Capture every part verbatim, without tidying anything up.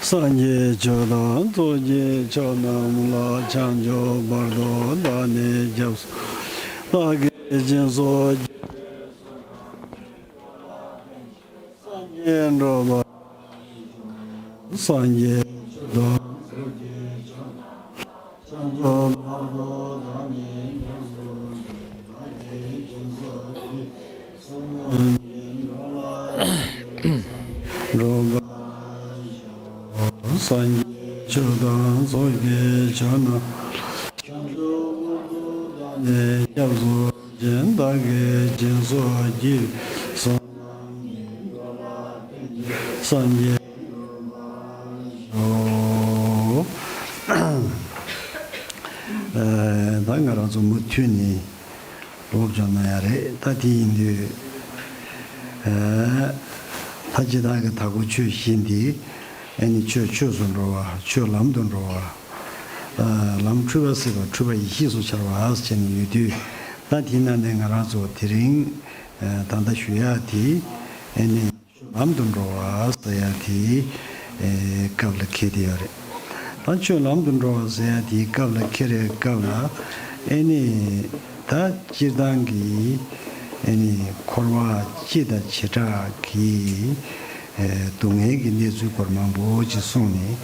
སངས་རྒྱས་ཆོས་དང་ཚོགས་ཀྱི་མཆོག་རྣམས་ལ། བྱང་ཆུབ་བར་དུ་བདག་ནི་སྐྱབས་སུ། བདག་གིས་སྦྱིན་སོགས་སངས་རྒྱས་འགྲོ་བ། སངས་རྒྱས་ཆོས་དང་ཚོགས་ཀྱི་མཆོག་རྣམས་ལ། བྱང་ཆུབ་བར་དུ་བདག་ནི་སྐྱབས་སུ་མཆི། བདག་གིས་སྦྱིན་སོགས་ཀྱི། འགྲོ་བ། སངས་རྒྱས་ཆོས་དང་ཚོགས་ཀྱི་མཆོག་རྣམས་ལ། བྱང་ཆུབ་བར་དུ་བདག་ནི་སྐྱབས་སུ་མཆི། བདག་གིས་སྦྱིན་སོགས་ཀྱི། བསོད་ནམས་ཀྱིས་འགྲོ་ལ་ཕན་ཕྱིར། སངས་རྒྱས་འགྲུབ་པར་ཤོག། ཨ། ད་ང་རང་ཚོ་མུ་མཐུད་ནས་སློབ་སྦྱོང་གནང་ཡ་རེད། ད་དེ་ཡིན་དུས། ཨ། ད་ཅི་ད་གི་ད་གོ་ཆོས་བཞི་འདི། ཨ་ནི་ཆོས་ཆོས་སུ་འགྲོ་བ། ཆོས་ལམ་དུ་འགྲོ་བ། ཨ། ལམ་འཁྲུལ་པ་སེལ་བ། འཁྲུལ་པ་ཡེ་ཤེས་སུ་འཆར་བ་ཟེར་ནས་ཡོད་དུས། ད་དེའི་ནང་ནས་ང་རང་ཚོ་དེ་རིང་། ཨ། ད་ལྟ་ཞུ་ཡ་དེ། ཨ་ནི། ལམ་དུ་འགྲོ་བ་ཟེར་ཡ་དེའི། ཨེ། སྐབས་ལ་འཁེལ་ཏེ་ཡོད་རེད། ད་ཆོས་ལམ་དུ་འགྲོ་བ་ཟེར་ཡ་དེའི་སྐབས་ལ་འཁེལ་རེད། སྐབས་ལ་ཨེ་ནི་ད་སྤྱིར་བཏང་གི་ཨེ་ནི་འཁོར་བ་སྤྱི་དང་བྱེ་བྲག་གི། ཨེ། སྡུག་བསྔལ་གྱི་གནས་ཚུལ་སྐོར་མང་པོ་ཅིག་གསུངས་ནས།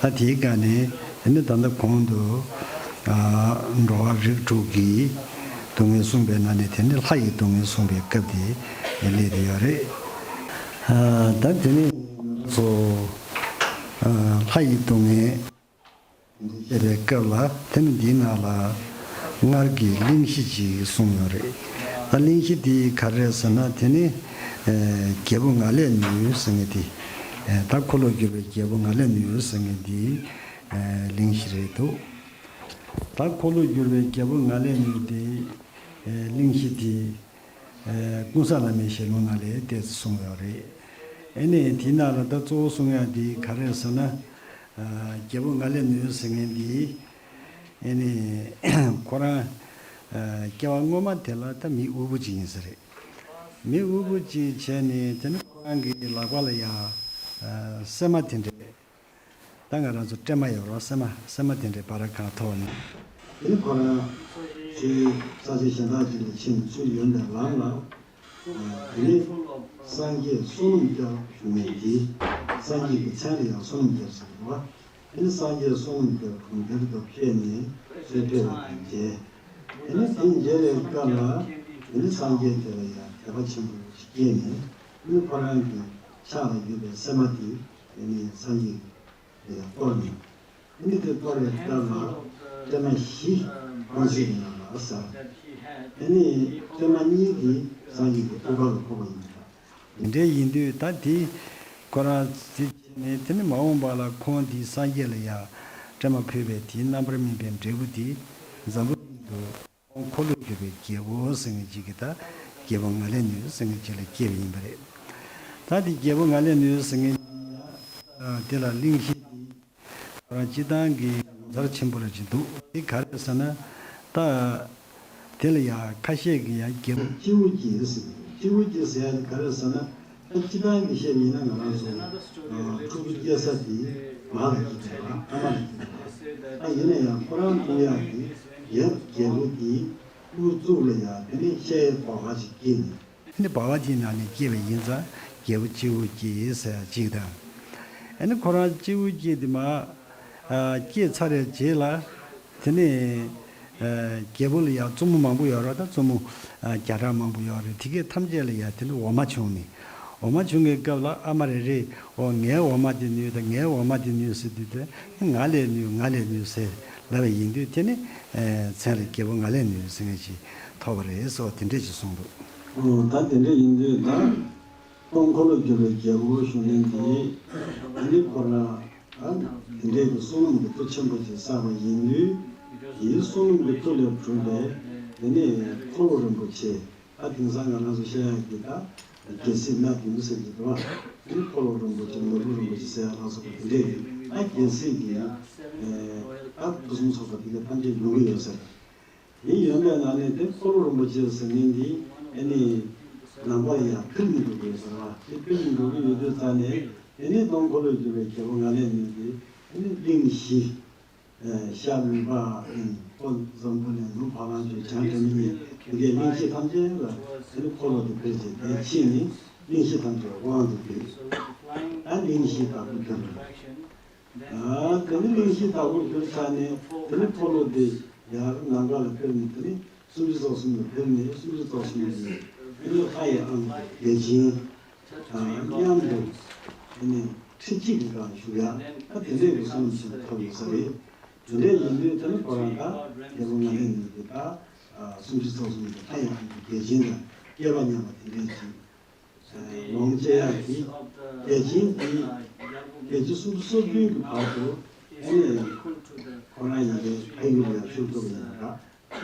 ད་དེའི་སྒང་ནས་ཨེ་ནི་ད་ལྟ་གོང་དུ། ཨ། འགྲོ་བ་རིགས་དྲུག་གི་སྡུག་བསྔལ་གསུངས་པའི་ནང་ནས་དེ་ནི་ལྷ་ཡི་སྡུག་བསྔལ་གསུངས་པའི་སྐབས་དེ་སླེབས་བསྡད་ཡོད་རེད། ཨ། ད་དེ་ནས་ང་ཚོ། ཨ། ལྷ་ཡི་སྡུག་བསྔལ་བཤད་པའི་སྐབས་ལ། དེ་ནི་འདིའི་ནང་ལ་སྔར་གྱི་གླེང་གཞི་ཅིག་གསུངས་ཡོད་རེད། ད་གླེང་གཞི་འདི་ག་རེ་རེད་ཟེར་ན། དེ་ནི། ཨ། རྒྱལ་པོ་ང་ལས་ནུས་ཟེར་མཁན་དེ། ཨ། ད་འཁོར་ལོས་སྒྱུར་བའི་རྒྱལ་པོ་ང་ལས་ནུས་ཟེར་མཁན་འདི། ཨ། གླེང་གཞི་རེད་འདུག། ད་འཁོར་ལོས་སྒྱུར་བའི་རྒྱལ་པོ་ང་ལས་ནུས་དེ། ཨ། གླེང་གཞི་དེ། ཨ། ཀུན་བཟང་བླ་མའི་ཞལ་ལུང་ནང་ལ་ཏོག་ཙམ་གསུངས་ཡོད་རེད། ཨ་ནི་དེའི་ནང་ལ་ད་གཙོ་བོ་གསུང་ཡ་དེ་ག་རེ་རེད་ཟེར་ན། ཨ། རྒྱལ་པོ་ང་ལས་ནུས་ཟེར་མཁན་དེ། ཨ་ནི་ཁོ་རང་། ཨ། སྐྱེ་བ་སྔོན་མ་དེ་ལ་ད་མི་དབུལ་པོ་ཅིག་ཡིན་ས་རེད། མི་དབུལ་པོ་ཅིག་བྱས་ནས། དེ་ནི་ཁོ་རང་གི་ལག་པ་ལ་ཡ། ཨ། སྲན་མ་དེ་འདྲས། ད་ང་རང་ཚོ་སྲན་མ་ཡོད་རེད། སྲན་མ། སྲན་མ་དེ་འདྲའི་སྦ་ར་གང་ཐོགས་ནས། དེ་ནི་ཁོ་རང་ཚོའི་ས་ཆ་གཞན་དག་ཅིག་ལ་ཕྱིན་ནས་ཚུར་ཡོང་པའི་ལམ་ལ། ཨ། དེ་ནི་སངས་རྒྱས་བསོད་ནམས་སྐྱབས་བྱུང་བའི་དེ། སངས་རྒྱས་ཀྱི་མཚན་ལ་ཡང་བསོད་ནམས་སྐྱབས་ཟེར་བ། དེ་ནི་སངས་རྒྱས་བསོད་ནམས་སྐྱབས་གྲོང་ཁྱེར་དུ་ཕེབས་ནས་ཚུར་ཕེབས་པ་དང་མཇལ། དེ་ནི་དེ་མཇལ་བའི་སྐབས་ལ། དེ་ནི་སངས་རྒྱས་དེ་ལ་ཡང་དད་པ་ཆེན་པོ་ཞིག་སྐྱེས་ནས། དེ་ནི་ཁོ་རང་གི་ཕྱག་ལ་གྱུར་པའི་སྲན་མ་དེ། དེ་ནི་སངས་རྒྱས་ཀྱིས་གཏོར་ནས། དེ་ནི་དེ་གཏོར་བའི་སྐབས་ལ་སྲན་མ་བཞི་ཁོང་ཚིག་གི་ནང་ལ་ཟགས། དེ་ནི་སྲན་མ་གཉིས་དེ་སངས་རྒྱས་ཀྱི་ཐུགས་ཀ་ལ་ཕོག་པ་ཡིན་པ། དེ་འདྲ་ཡིན་དུས་ད་དེ་ཁོ་རང་ཚོ་བྱས་ནས། དེ་ནི་མ་འོངས་པ་ལ་ཁོང་དེ་སངས་རྒྱས་ལ་ཡ་སྲན་མ་ཕུལ་བའི་དེའི་རྣམ་པར་སྨིན་པའི་འབྲས་བུ་དེ་འཛམ་བུ་གླིང་དུ། ཁོང་འཁོར་ལོས་སྒྱུར་བའི་རྒྱལ་པོ་ཟེར་མཁན་ཅིག་གི། ད་རྒྱལ་པོ་ང་ལས་ནུས་ཟེར་མཁན་ཅིག་ལ་སྐྱེས་པ་ཡིན་པ་རེད། ད་དེ་རྒྱལ་པོ་ང་ལས་ནུས་ཟེར་མཁན། ཨ། དེ་ལ་གླེང་གཞི་འདི་ཁོ་རང་སྤྱིར་བཏང་གི་ངོ་མཚར་ཆེན་པོ་རེ་ཅིག་འདུག། དེ་ག་རེ་ཟེར་ན། ད་དེ་ལ་ཡ་ཁ་ཤས་ཀྱིས་ཡ་རྒྱལ་པོ་སྤྱི་བོ་སྐྱེས་ཟེར། སྤྱི་བོ་སྐྱེས་ཟེར་ཡ་དེ་ག་རེ་ཟེར་ན། ད་སྤྱིར་བཏང་གི་བཤད་ཡིན་ན་ང་རང་ཚོ། ཨ། ཕྲུ་གུ་སྐྱེ་ས་དེ་མ་ལ་སྐྱེ་དགོས་པ། ཨ་མ་ལ་སྐྱེ་དགོས་པ། ད་ཡིན་ན་ཡང་ཁོ་རང་མཐོང་ཡག་གི་ཡབ་རྒྱལ་པོ་དེའི་དབུ་གཙུག་ལ་ཡ། དེ་ནི་ཤ་ཡི་བ་ག་ཅིག་སྐྱེས་ནས། ཨ་ནི་བ་ག་དེའི་ནང་ནས་སྐྱེས་པ་ཡིན་ཙང་རྒྱལ་པོ་སྤྱི་བོ་སྐྱེས་ཟེར་ཡ་གཅིག་དང་། ཨ་ནི་ཁོ་རང་སྤྱི་བོ་སྐྱེས་དེ་མ། ཨ། སྐྱེས་ཚར་བའི་རྗེས་ལ། དེ་ནས། ཨ། རྒྱལ་པོ་ལ་ཡ་བཙུན་མོ་མང་པོ་ཡོད་རེད། ད་བཙུན་མོ། ཨ། བརྒྱ་ཕྲག་མང་པོ་ཡོད་རེད། དེ་གས་ཐམས་ཅད་ལ་ཡ་དེ་ནི་འོ་མ་བྱུང་ནས། འོ་མ་བྱུང་བའི་སྐབས་ལ་ཨ་མ་རེ་རེས། འོ། ངའི་འོ་མ་དེ་ནུས་དང་། ངའི་འོ་མ་དེ་ནུས་ཟེར་དུས། དེ་ང་ལས་ནུས། ང་ལས་ནུས་ཟེར་ལབ་པ་ཡིན་དུས། དེ་ནི། ཨ། མཚན་ལ་རྒྱལ་པོ་ང་ལས་ནུས་ཟེར་མཁན་ཞིག་ཐོགས་པ་རེད་ཟེར་བ་དེ་འདྲས་ཞིག་གསུངས་འདུག། ཨོ། ད་དེ་འདྲས་ཡིན་དུས་ད། ཁོང་འཁོར་ལོས་སྒྱུར་བའི་རྒྱལ་པོ་ཞུ་མཁན་དེ། ཨ་ནི་ཁོ་རང་། ཨ། དེ་འདྲའི་གི་བསོད་ནམས་ཀྱི་མཐུ་ཆེན་པོ་ཅིག་བསགས་པ་ཡིན་དུས། དེའི་བསོད་ནམས་ཀྱི་མཐུ་ལས་གྲུབ་པའི། དེ་ནས་འཁོར་ལོ་རིན་པོ་ཆེ། ཨ། དེང་སང་ང་རང་ཚོ་བཤད་ཡག་གི་ད་རྒྱལ་སྲིད་སྣ་བདུན་ཟེར་གྱི་འདུག་པ། དེ་ཁོ་ལོ་རིན་པོ་ཆེ། ནོར་བུ་རིན་པོ་ཆེ་ཟེར་ཡག་ལ་སོགས་པ་དེ་འདྲས་ཀྱི། ཨ། རྒྱལ་སྲིད་ཀྱི། ཨ། ཕུན་སུམ་ཚོགས་པ་དེ་ག་ཐམས་ཅད་ཡོང་གི་ཡོད་ཟེར། དེ་ཡོང་པའི་ནང་ནས་དེ་འཁོར་ལོ་རིན་པོ་ཆེ་ཟེར་མཁན་འདི། ཨ་ནི་ནང་པ་ཡང་འཕེལ་ནས་འགྲོ་གི་ཡོད་ཟེར་བ། དེ་འཕེལ་ནས་འགྲོ་གི་ཡོད་དུས་ཙང་ནས། དེ་ནས་སྟོང་འཁོར་ལོས་སྒྱུར་བའི་རྒྱལ་པོ་ང་ལས་ནུས་ཏེ། དེ་ནས་གླིང་བཞི། ཤར་མུན་པ། ཨིན། ལྷོ་འཛམ་བུ་གླིང་། ནུབ་བ་ལང་སྤྱོད། བྱང་སྒྲ་མི་སྙན། འདི་གའི་གླིང་བཞི་ཐམས་ཅད་ལ་དེ་ནས་འཁོར་ལོ་དེ་ཕེབས་བྱས། དེ་ཕྱིན་ནས་གླིང་བཞི་ཐམས་ཅད་དབང་དུ་བསྡུས། ད་གླིང་བཞིའི་བདག་པོར་གྱུར། ཨ། དེ་ནས་གླིང་བཞིའི་བདག་པོར་གྱུར་ཚར་ནས། དེ་ནས་འཁོར་ལོ་དེ་ཡར་ནམ་མཁའ་ལ་ཕེབས་ནས། དེ་ནས་སུམ་ཅུ་རྩ་གསུམ་ལ་ཕེབས་ནས། སུམ་ཅུ་རྩ་གསུམ་གྱི་དེ་ནས་ལྷ་ཡི་དབང་པོ་བརྒྱ་བྱིན་དང་མཉམ་དུ། དེ་ནས་ཁྲི་གཅིག་གི་སྒང་བཞུགས་ཡ། ད་དེ་འདྲའི་གི་བསམ་བཞིན་ཐོབ་ཡོད་ས་རེད། དེ་འདྲ་ཡིན་དུས་དེ་ནི་ཁོ་རང་ད་རྒྱལ་པོ་ང་ལས་ནུས་ཏེ། ད་སུམ་ཅུ་རྩ་གསུམ་གྱི་ལྷ་ཡི་དབང་པོ་བརྒྱ་བྱིན་དང་སྐལ་པ་མཉམ་པ་དེ་འདྲ་ཅིག་ལོངས་སྤྱད་ཡག་གི་བརྒྱ་བྱིན་དེ་བརྒྱད་ཅུ་སུམ་ཅུ་སོ་བདུན་གྱི་བར་དུ། ཨ་ནི་ཁོ་རང་ཡི་གེ་ཕ་ཡུལ་ལ་བཞུགས་ཐུབ་ཡིན་པ་འདྲ།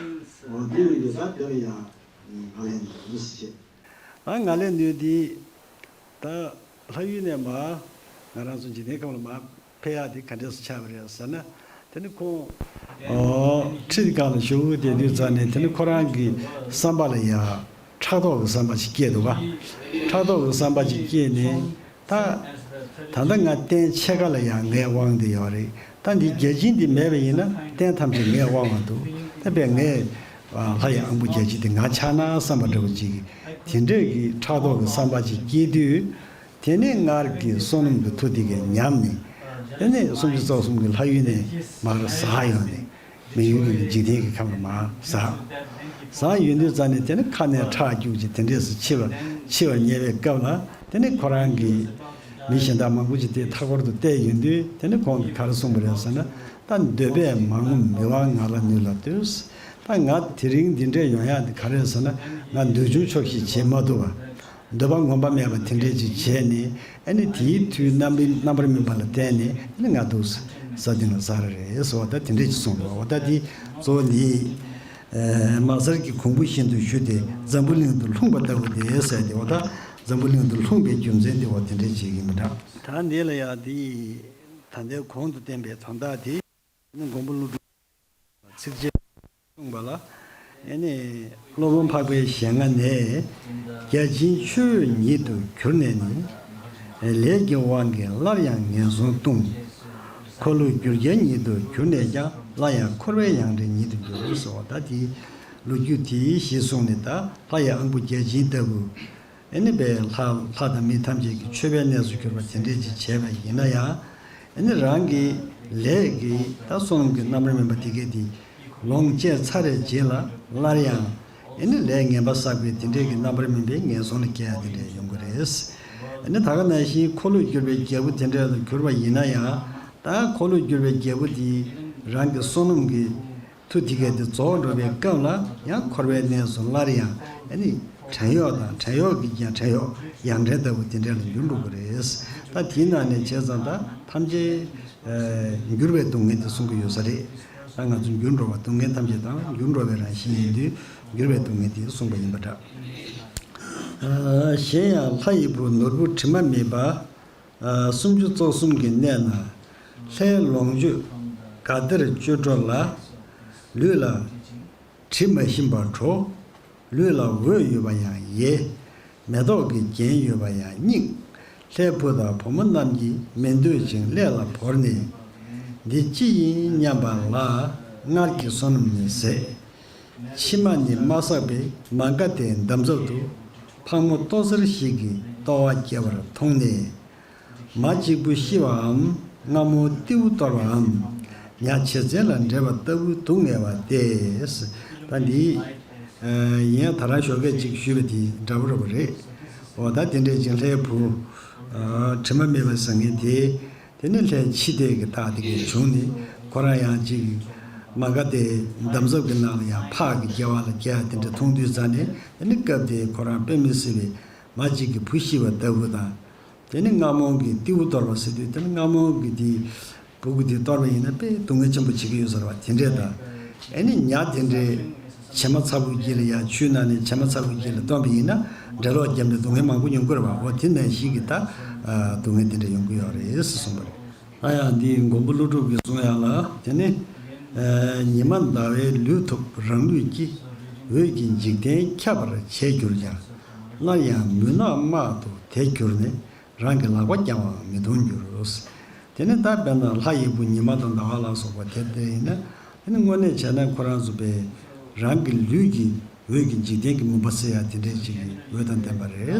འོ་དེ་ཡིན་དུས་ད་དེ་ལ་ཡང་ང་ལས་ནུས་ཟེར་བྱས། ད་ང་ལས་ནུས་དེ་ད་ལྷ་ཡུལ་ནས་མར་ང་རང་ཚོ་འཇིག་རྟེན་ཁམས་ལ་མར་ཕེབས་ཡག་དེ་ག་འདྲས་སུ་ཆགས་པ་རེད་ཟེར་ན། དེ་ནི་ཁོང་ཨོ་ཁྲི་སྒང་ལ་བཞུགས་བསྡད་དུས་ཙང་ནས། དེ་ནི་ཁོ་རང་གི་བསམ་པ་ལ་ཡང་ཕྲག་དོག་གི་བསམ་པ་ཞིག་སྐྱེས་འདུག་ག་ཕྲག་དོག་གི་བསམ་པ་ཞིག་སྐྱེས་ནས། ད་ད་ལྟ་ང་རྟེན་ཕྱེད་ཀ་ལ་ཡང་ངའི་དབང་དེ་ཡོད་རེད། ད་འདི་བརྒྱ་བྱིན་འདི་མེད་པ་ཡིན་ན་རྟེན་ཐམས་ཅད་ངའི་དབང་བ་འདུག་ད་དཔེ་ངས་ལྷ་ཡི་དབང་པོ་བརྒྱ་བྱིན་འདི་ང་ཆགས་ན་བསམ་པ་འདྲ་བོ་ཅིག་དེ་འདྲས་ཀྱི་ཕྲག་དོག་གི་བསམ་པ་ཅིག་སྐྱེས་དུས། དེ་ནས་སྔར་གྱི་བསོད་ནམས་ཀྱི་མཐུ་དེ་གས་ཉམས་ནས། དེ་ནས་སུམ་ཅུ་རྩ་གསུམ་གྱི་ལྷ་ཡུལ་ནས་མར་ཟག་ཡོང་ནས། མི་ཡུལ་གྱི་འཇིག་རྟེན་གྱི་ཁམས་ལ་མར་ཟག་ཟག་ཡོང་དུས་ཙང་ནས། དེ་ནི་ཁ་ནས་ཁྲག་སྐྱུག་ཅིག་དེ་འདྲས་སུ་འཆི་བ་འཆི་བ་ཉེ་བའི་སྐབས་ལ། དེ་ནི་ཁོ་རང་གིས་མི་གཞན་དག་མང་པོ་ཅིག་དེ་མཐའ་འཁོར་དུ་བལྟས་ཡོང་དུས། དེ་ནི་ཁོང་གིས་ག་རེ་གསུངས་པ་རེད་ཟེར་ན། ད་འདོད་པས་མ་ངོམས་མི་དབང་ང་ལ་ནུས་ལ་ལྟོས། ད་ང་དེ་རིང་འདི་འདྲས་ཡོང་ཡག་འདི་ག་རེ་རེད་ཟེར་ན། ང་འདོད་ཆུང་ཆོག་ཤེས་བྱེད་མ་ཐུབ་པ། འདོད་པ་ངོམས་པ་མེད་པ་དེ་འདྲས་ཅིག་བྱས་ནས། ཨ་ནི་དེའི་མཐུའི་རྣམ་པའི་རྣམ་པར་སྨིན་པ་ལ་བརྟེན་ནས། ཨ་ནི་ང་འདུག་ས་སྟེང་ལ་ཟག་ར་རེད་ཟེར་བ། ད་དེ་འདྲས་ཅིག་གསུངས་འདུག་འོ་ད་འདི་གཙོ་བོ་ནི། ཨ། མ་གསར་གྱི་གོང་བུ་བཞིན་དུ་ཞུ་སྟེ། འཛམ་བུ་གླིང་དུ་ལྷུང་བ་ལྟ་བུ་དེ་ཟེར་ཏེ། འོ་ད་འཛམ་བུ་གླིང་དུ་ལྷུང་བའི་རྒྱུ་མཚན་དེ་འོ་དེ་འདྲས་ཅིག་ཡིན་པ་འདྲ། ད་འདི་ལ་ཡང་དེ་ད་ལྟའི་གོང་དུ་བསྟན་པའི་དོན་དག་དེ། མགོན་པོ་ཀླུ་སྒྲུབ་ཚིགས་བཅད་གསུངས་པ་ལ། ཨེ་ནི། སློབ་དཔོན་འཕགས་པའི་ཞལ་སྔ་ནས། བརྒྱ་བྱིན་མཆོད་འོས་ཉིད་དུ་གྱུར་ནས་ནི། ལས་ཀྱི་དབང་གིས་སླར་ཡང་ངན་སོང་ལྟུང་། འཁོར་ལོས་སྒྱུར་རྒྱལ་ཉིད་དུ་གྱུར་ནས་ཀྱང་། སླར་ཡང་འཁོར་བའི་ཡང་སྒྲིབ་ཉིད་དུ་འགྱུར་ཟེར་བ། ད་དེའི་ལོ་རྒྱུས་དེའི་གཞི་བཟུང་ནས། ད་ལྷ་ཡི་དབང་པོ་བརྒྱ་བྱིན་ལྟ་བུ། ཨེ་ནི་བའི་ལྷ་ལྷ་དང་མི་ཐམས་ཅད་ཀྱི་མཆོད་པའི་གནས་སུ་གྱུར་པ་དེ་འདྲས་ཅིག་བྱས་པ་ཡིན་ན་ཡང་། ཨེ་ནི་རང་གི་ལས་ཀྱི་ད་བསོད་ནམས་ཀྱི་རྣམ་པར་སྨིན་པ་དེ་གས་དེ་ལོངས་སྤྱད་ཚར་བའི་རྗེས་ལ་སླར་ཡང་ཨེ་ནི་ལས་ངན་པ་བསགས་པའི་དེ་འདྲས་ཀྱི་རྣམ་པར་སྨིན་པའི་ངན་སོང་ལ་སྐྱེ་ཡ་དེ་འདྲས་ཡོང་གི་རེད། ཨེ་ནི་ད་ག་ནང་བཞིན་འཁོར་ལོས་སྒྱུར་བའི་རྒྱལ་པོ་དེ་འདྲས་ལ་གྱུར་པ་ཡིན་ན་ཡང་། ད་འཁོར་ལོས་སྒྱུར་བའི་རྒྱལ་པོ་དེ་རང་གི་བསོད་ནམས་ཀྱི་མཐུ་དེ་གས་དེ་རྫོགས་འགྲོ་བའི་སྐབས་ལ་ཡང་འཁོར་བའི་གནས་སུ་སླར་ཡང་ཨ་ནི་བྲན་གཡོག་དང་། བྲན་གཡོག་གི་ཀྱང་བྲན་གཡོག། ཡང་བྲན་ལྟ་བུ་དེ་འདྲ་ལ་འགྱུར་འགྲོ་གི་རེད། ད་དེའི་ནང་ནས་བྱས་ཙང་ད་ཐམས་ཅད་ཨ་འགྱུར་བའི་སྡུག་བསྔལ་དེ་གསུང་གི་ཡོད་ས་རེད། ད་ང་ཚོ་འགྱུར་འགྲོ་བ། སྡུག་བསྔལ་ཐམས་ཅད་དང་འགྱུར་འགྲོ་བའི་རང་བཞིན་ཡིན་དུས། འགྱུར་བའི་སྡུག་བསྔལ་དེ་གསུངས་པ་ཡིན་པ་འདྲ། ཨ་གཞན་ཡང་ལྷ་ཡི་བུ་ནོར་བུ་དྲི་མ་མེད་པ། ཨ་སུམ་ཅུ་རྩ་གསུམ་གྱི་གནས་ན། ལྷའི་ལོངས་སྤྱོད་དགའ་བདེར་སྤྱོད་འགྲོ་ལ། ལུས་ལ་དྲི་མ་ཞིམ་པ་དྲོ། ལུས་ལ་འོད་ཡོད་པ་ཡང་ཡལ། མེ་ཏོག་གི་རྒྱན་ཡོད་པ་ཡང་རྙིང་། ལྷའི་བུ་དང་བུ་མོ་རྣམས་ཀྱིས་མི་འདོད་ཅིང་ཀླད་ལ་བོར་ནས། འདི་ཅི་ཡིན་སྙམ་པ་ལ། སྔར་གྱི་བསོད་ནམས་ནི་ཟད། ཕྱི་མ་ནི་མ་བསགས་པའི་མ་འགའ་དེའི་འདམ་རྫབ་ཏུ། ཕག་མོ་ལྟོ་ཟེར་ཞིག་གིས་ལྟོ་བ་བཀྱེ་བར་མཐོང་ནས། མ་གཅིག་པུ་ཤི་བའམ། རྔ་མོང་རྟེའུ་གཏོར་བའམ། ཉ་བྱེད་ཚན་ལ་འདྲེད་པ་ལྟ་བུའི་སྡུག་བསྔལ་བ་སྟེ། ད་འདི་ཡིན་ཡང་ད་རང་ཞོགས་ཀས་ཅིག་ཞུས་པ་དེ་འདྲ་པོ་རེད་པ་རེད། འོ་ད་དེ་འདྲས་ཅིག་ལྷའི་བུ་དྲི་མ་མེད་པ་ཟེར་མཁན་དེ། དེ་ནི་ལྷའི་འཆི་ལྟས་ཀྱི་རྟགས་དེ་གས་བྱུང་ནས། ཁོ་རང་ཡང་ཅིག་མ་འགའ་དེའི་འདམ་རྫབ་ཀྱི་ནང་ལ་ཡང་ཕག་གི་དགེ་བ་ལ་སྐྱེ་ཡ་དེ་འདྲ་མཐོང་དུས་ཙང་ནས། དེ་ནི་སྐབས་དེའི་ཁོ་རང་དཔེ་མི་སྲིད་པའི་མ་གཅིག་གི་བུ་ཤི་བ་ལྟ་བུ་དང་། དེ་ནི་རྔ་མོང་གི་རྟེའུ་གཏོར་བ་ཟེར་དུས། དེ་ནི་རྔ་མོང་གི་དེ་བུ་གུ་དེ་གཏོར་བ་ཡིན་ན་དཔེ་སྡུག་བསྔལ་ཆེན་པོ་བྱེད་ཀྱི་ཡོད་ས་རེད་པ། དེ་འདྲས་དང་། ཨེ་ནི་ཉ་དེ་འདྲས་བྱེ་མ་ཚ་པོའི་དཀྱིལ་ལ་ཡང་། ཆུའི་ནང་ནས་བྱེ་མ་ཚ་པོའི་དཀྱིལ་ལ་བཏོན་པ་ཡིན་ན། འདྲེ་ལོག་བརྒྱབ་ནས་སྡུག་བསྔལ་མང་པོ་མྱོང་གི་རེད་པ། འོ་དེ་ནང་བཞིན་གྱི་ད་སྡུག་བསྔལ་དེ་འདྲས་ཡོང་གི་ཡོད་རེད་ཟེར་གསུངས་པ་རེད། ད་ཡང་འདི་མགོན་པོ་ཀླུ་སྒྲུབ་ཀྱིས་གསུངས་ཡག་ལ། དེ་ནི་ཉི་མ་ཟླ་བའི་ལུས་ཐུབ་རང་ལུས་ཀྱིས། འོད་ཀྱིས་འཇིག་རྟེན་ཁྱབ་པར་བྱས་གྱུར་ཀྱང་། སླར་ཡང་མུན་ནག་དམག་ཏུ་དེ་གྱུར་ནས། རང་གི་ལག་པ་བརྐྱང་བའང་མི་མཐོང་འགྱུར། དེ་ནི་ད་དཔེར་ན་ལྷ་ཡི་བུ་ཉི་མ་དང་ཟླ་བ་ལ་སོགས་པ་དེ་དེ་ཡིན་ན། དེ་ནི་དངོས་གནས་བྱས་ན་ཁོ་རང་ཚོ་པའི་རང་གི་ལུས་ཀྱི་འོད་ཀྱི་འཇིག་རྟེན་གྱི་མུན་པ་སེལ་ཡ་དེ་འདྲའི་ཅིག་གི་འོད་དང་ལྡན་པ་རེད།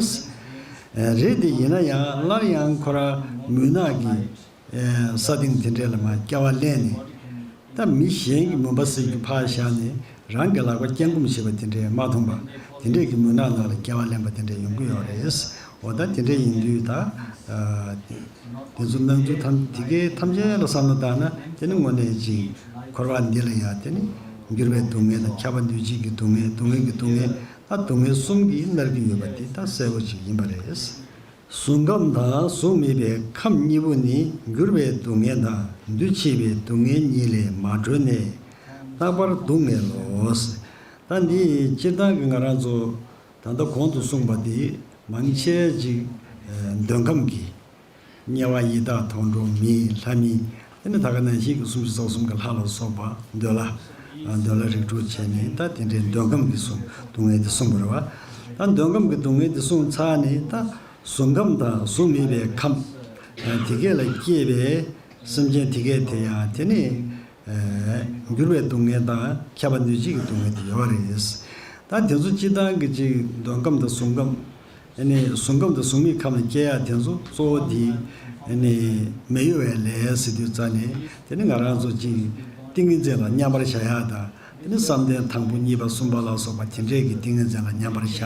རེད་དེ་ཡིན་ན་ཡང་སླར་ཡང་ཁོ་རང་མུན་ནག་གི་ས་སྟེང་དེ་འདྲས་ལ་མར་སྐྱེ་བ་ལེན་ནས། ད་མི་གཞན་གྱི་མུན་པ་སེལ་རྒྱུ་ཕར་བཞག་ནས་རང་གི་ལག་པ་བརྐྱང་བསྐུམ་བྱེད་པ་དེ་འདྲས་མ་མཐོང་པ། དེ་འདྲས་ཀྱི་མུན་ནག་ནང་ལ་སྐྱེ་བ་ལེན་པ་དེ་འདྲས་ཡོང་གི་ཡོད་རེད། འོ་ད་དེ་འདྲས་ཡིན་དུས་ད། དེ་ཚོ་སྣང་ཚུལ་ཐམས་དེ་གའི་ཐམས་ཅད་ལ་བསམ་བློ་བཏང་ན་དེ་ནི་དངོས་གནས་ཅིག་འཁོར་བ་འདི་ལ་ཡང་དེ་ནི་འགྱུར་བའི་སྡུག་བསྔལ་དང་ཁྱབ་པ་འདུ་བྱེད་ཀྱི་སྡུག་བསྔལ་སྡུག་བསྔལ་གྱི་སྡུག་བསྔལ་ད་སྡུག་བསྔལ་གསུམ་གྱིས་མནར་གྱི་ཡོད་པ་དེ་ད་གསལ་པོ་ཅིག་ཡིན་པ་རེད། གཟུགས་ཁམས་དང་གཟུགས་མེད་པའི་ཁམས་གཉིས་པོ་ནི་འགྱུར་བའི་སྡུག་བསྔལ་དང་འདུ་བྱེད་པའི་སྡུག་བསྔལ་གཉིས་ལས་མ་གྲོལ་ནས་རྟག་པར་སྡུག་བསྔལ་ལོ། ད་འདི་སྤྱིར་བཏང་གི་ང་རང་ཚོ་ད་ལྟ་གོང་དུ་གསུངས་པ་འདི་མང་ཆེ་ཅིག་འདོད་ཁམས་ཀྱི་དམྱལ་བ་ཡི་དྭགས་དུད་འགྲོ་མི་ལྷ་མི། དེ་ནི་ད་ག་ནང་བཞིན་གྱི་སུམ་ཅུ་རྩ་གསུམ་གྱི་ལྷ་ལ་སོགས་པ་འདོད་ལྷ། འདོད་ལྷ་རིགས་དྲུག་བྱས་ནས་ད་དེ་འདྲའི་འདོད་ཁམས་ཀྱི་གསུང་སྡུག་བསྔལ་དེ་གསུངས་པ་རེད་བ། ད་འདོད་ཁམས་ཀྱི་སྡུག་བསྔལ་དེ་གསུངས་ཚར་ནས་ད་གཟུགས་ཁམས་དང་གཟུགས་མེད་པའི་ཁམས། དེ་གས་ལ་སྐྱེས་པའི་སེམས་ཅན་དེ་གས་དེ་ཡང་དེ་ནི་འགྱུར་བའི་སྡུག་བསྔལ་དང་ཁྱབ་པ་འདུ་བྱེད་ཀྱི་སྡུག་བསྔལ་དེ་ཡོད་རེད། ད་དེ་ཚོ་སྤྱིར་བཏང་གི་ཅིག་འདོད་ཁམས་དང་གཟུགས་ཁམས། ཨ་ནི་གཟུགས་ཁམས་དང་གཟུགས་མེད་ཁམས་ལ་སྐྱེ་ཡ་དེ་ཚོ་གཙོ་བོ་དེ་ཨ་ནི་མི་གཡོ་བའི་ལས་ཟེར་དུས་རྩ་ནས་དེ་ནི་ང་རང་ཚོ་ཅིག་ཏིང་ངེ་འཛིན་ལ་མཉམ་པར་བཞག་ཡ་དང་དེ་ནི་བསམ་གཏན་དང་པོ་གཉིས་པ་གསུམ་པ་ལ་སོགས་པ་དེ་འདྲས་ཀྱི་ཏིང་ངེ་འཛིན་ལ་མཉམ་པར་བཞག་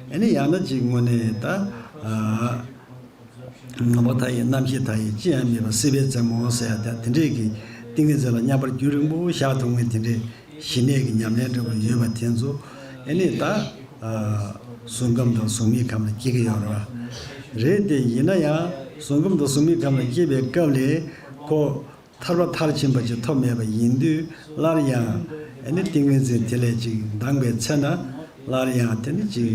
ཨ་ནི་ཡང་ན་ཅིག་དངོས་གནས་ད་ཨ། ངོ་བོ་མཐའ་ཡས་རྣམ་ཤེས་མཐའ་ཡས་ཅི་ཡང་མེད་པ་སྲིད་པའི་རྩེ་མོ་ཟེར་ཡ་དེ་དེ་འདྲས་ཀྱི་ཏིང་ངེ་འཛིན་ལ་མཉམ་པར་རྒྱུན་རིང་པོ་བཞག་ཐུབ་མཁན་དེ་འདྲས་ཞི་གནས་ཀྱི་ཉམས་ལེན་འདྲ་པོ་ཡོད་པ་དེ་ཚོ་ཨ་ནི་ད་གཟུགས་ཁམས་དང་གཟུགས་མེད་ཁམས་ལ་སྐྱེ་གི་ཡོད་རེད་བ། རེད་དེ་ཡིན་ན་ཡང་གཟུགས་ཁམས་དང་གཟུགས་མེད་ཁམས་ལ་སྐྱེས་པའི་སྐབས་ལས་ཁོ་ཐར་པ་མཐར་ཕྱིན་པ་ཅིག་ཐོབ་མེད་པ་ཡིན་དུས་སླར་ཡང་ཨ་ནི་ཏིང་ངེ་འཛིན་དེ་ལས་ཅིག་འདངས་པའི་ཚེ་ན་སླར་ཡང་དེ་ནི་ཅིག་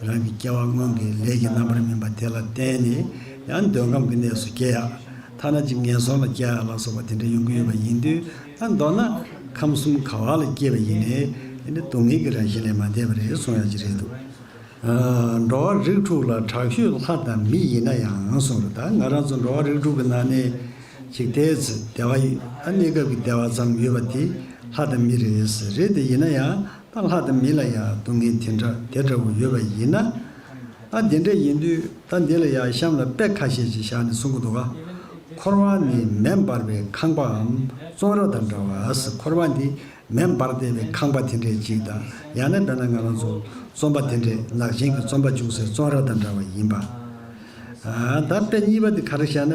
རང་གི་སྐྱེ་བ་སྔོན་གྱི་ལས་ཀྱི་རྣམ་པར་སྨིན་པ་དེ་ལ་བརྟེན་ནས་ཡང་འདོད་ཁམས་ཀྱི་གནས་སུ་སྐྱེ་ཡ། ཐ་ན་ཅིག་ངན་སོང་ལ་སྐྱེ་ཡ་ལ་སོགས་པ་དེ་འདྲ་ཡོང་གི་ཡོད་པ་ཡིན་དུས་ད་མདོར་ན་ཁམས་གསུམ་ག་བ་ལ་སྐྱེས་པ་ཡིན་ནའི་དེ་ནི་སྡུག་བསྔལ་གྱི་རང་བཞིན་ལས་མ་འདས་པ་རེད་གསུང་ཡ་ཅིག་རེད་འདུག་འགྲོ་བ་རིགས་དྲུག་ལ་དྲག་ཤོས་ལྷ་དང་མི་ཡིན་ན་ཡང་གསུངས་རེད། ད་ང་རང་ཚོ་འགྲོ་བ་རིགས་དྲུག་གི་ནང་ནས་ཅིག་དེ་ཚེ་བདེ་བ་ཡོད་ཨ་གནས་སྐབས་ཀྱི་བདེ་བ་ཙམ་ཡོད་པ་དེ་ལྷ་དང་མི་རེད། རེད་དེ་ཡིན་ན་ཡང་ད་ལྷ་དང་མི་ལ་ཡང་སྡུག་བསྔལ་དེ་འདྲ་དེ་འདྲ་བོ་ཡོད་པ་ཡིན་ན། ད་དེ་འདྲ་ཡིན་དུས་ད་འདི་ལ་ཡང་གཤམ་ལ་དཔེ་ཁ་ཤས་ཅིག་བཞག་ནས་གསུང་གི་འདུག་ག་འཁོར་བ་ནི་མེ་འབར་བའི་ཁང་པའམ་བཙོན་ར་དང་འདྲ་བ། འཁོར་བ་འདི་མེ་འབར་བསྡད་པའི་ཁང་པ་དེ་འདྲའི་ཅིག་དང་ཡང་ན་དཔེར་ན་ང་རང་ཚོ་བཙོན་པ་དེ་འདྲའི་ནག་ཅན་གྱི་བཙོན་པ་བཅུག་སའི་བཙོན་ར་དང་འདྲ་བ་ཡིན་པ། ད་དཔེ་གཉིས་པ་དེ་ག་རེ་བཤད་ན་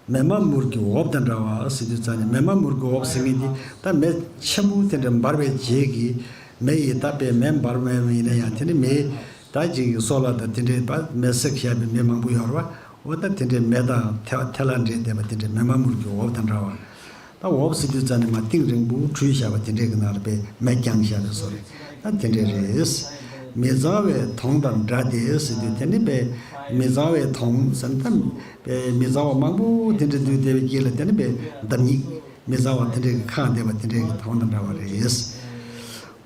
མེ་མ་མུར་གྱི་འོབས་དང་འདྲ་བ་ཟེར་དུས་ཙང་ནས་མེ་མ་མུར་གྱི་འོབས་ཟེར་མཁན་དེ་ད་མེ་ཆེན་པོ་དེ་འདྲ་འབར་བའི་རྗེས་ཀྱི་མེ་ཡིས་ད་དཔེ་མེ་འབར་མེ་ཡིན་ན་ཡང་དེ་ནི་མེ་ད་ཅིག་གི་སོ་ལ་དང་དེ་འདྲའི་མེ་བསྲེགས་བཞག་པའི་མེ་མང་པོ་ཡོད་རེད་བ། འོ་ད་དེ་འདྲའི་མེ་དང་ཐལ་ཐལ་བ་འདྲེས་བསྡད་པ་དེ་འདྲའི་མེ་མ་མུར་གྱི་འོབས་དང་འདྲ་བ། ད་འོབས་ཟེར་དུས་ཙམ་ནས་མར་གཏིང་རིང་པོ་བྲུས་བཞག་པ་དེ་འདྲའི་གི་ནང་ལ་དཔེ་མེ་བརྐྱངས་བཞག་པའི་བཟོ་རེད། ད་དེ་འདྲའི་རེད། མི་གཙང་བའི་དོང་དང་འདྲ་སྟེ་ཟེར་དུས་དེ་ནི་དཔེ་མི་གཙང་བའི་དོང་ཟེར་ན་ད་དཔེ་མི་གཙང་བ་མང་པོ་དེ་འདྲ་འདུས་བསྡད་པའི་དཀྱིལ་ལ་དེ་ནི་དཔེ་འདབ་སྙིགས་མི་གཙང་བ་དེ་འདྲའི་གི་ཁེངས་བསྡད་པ་དེ་འདྲའི་གི་དོང་དང་འདྲ་བ་རེད།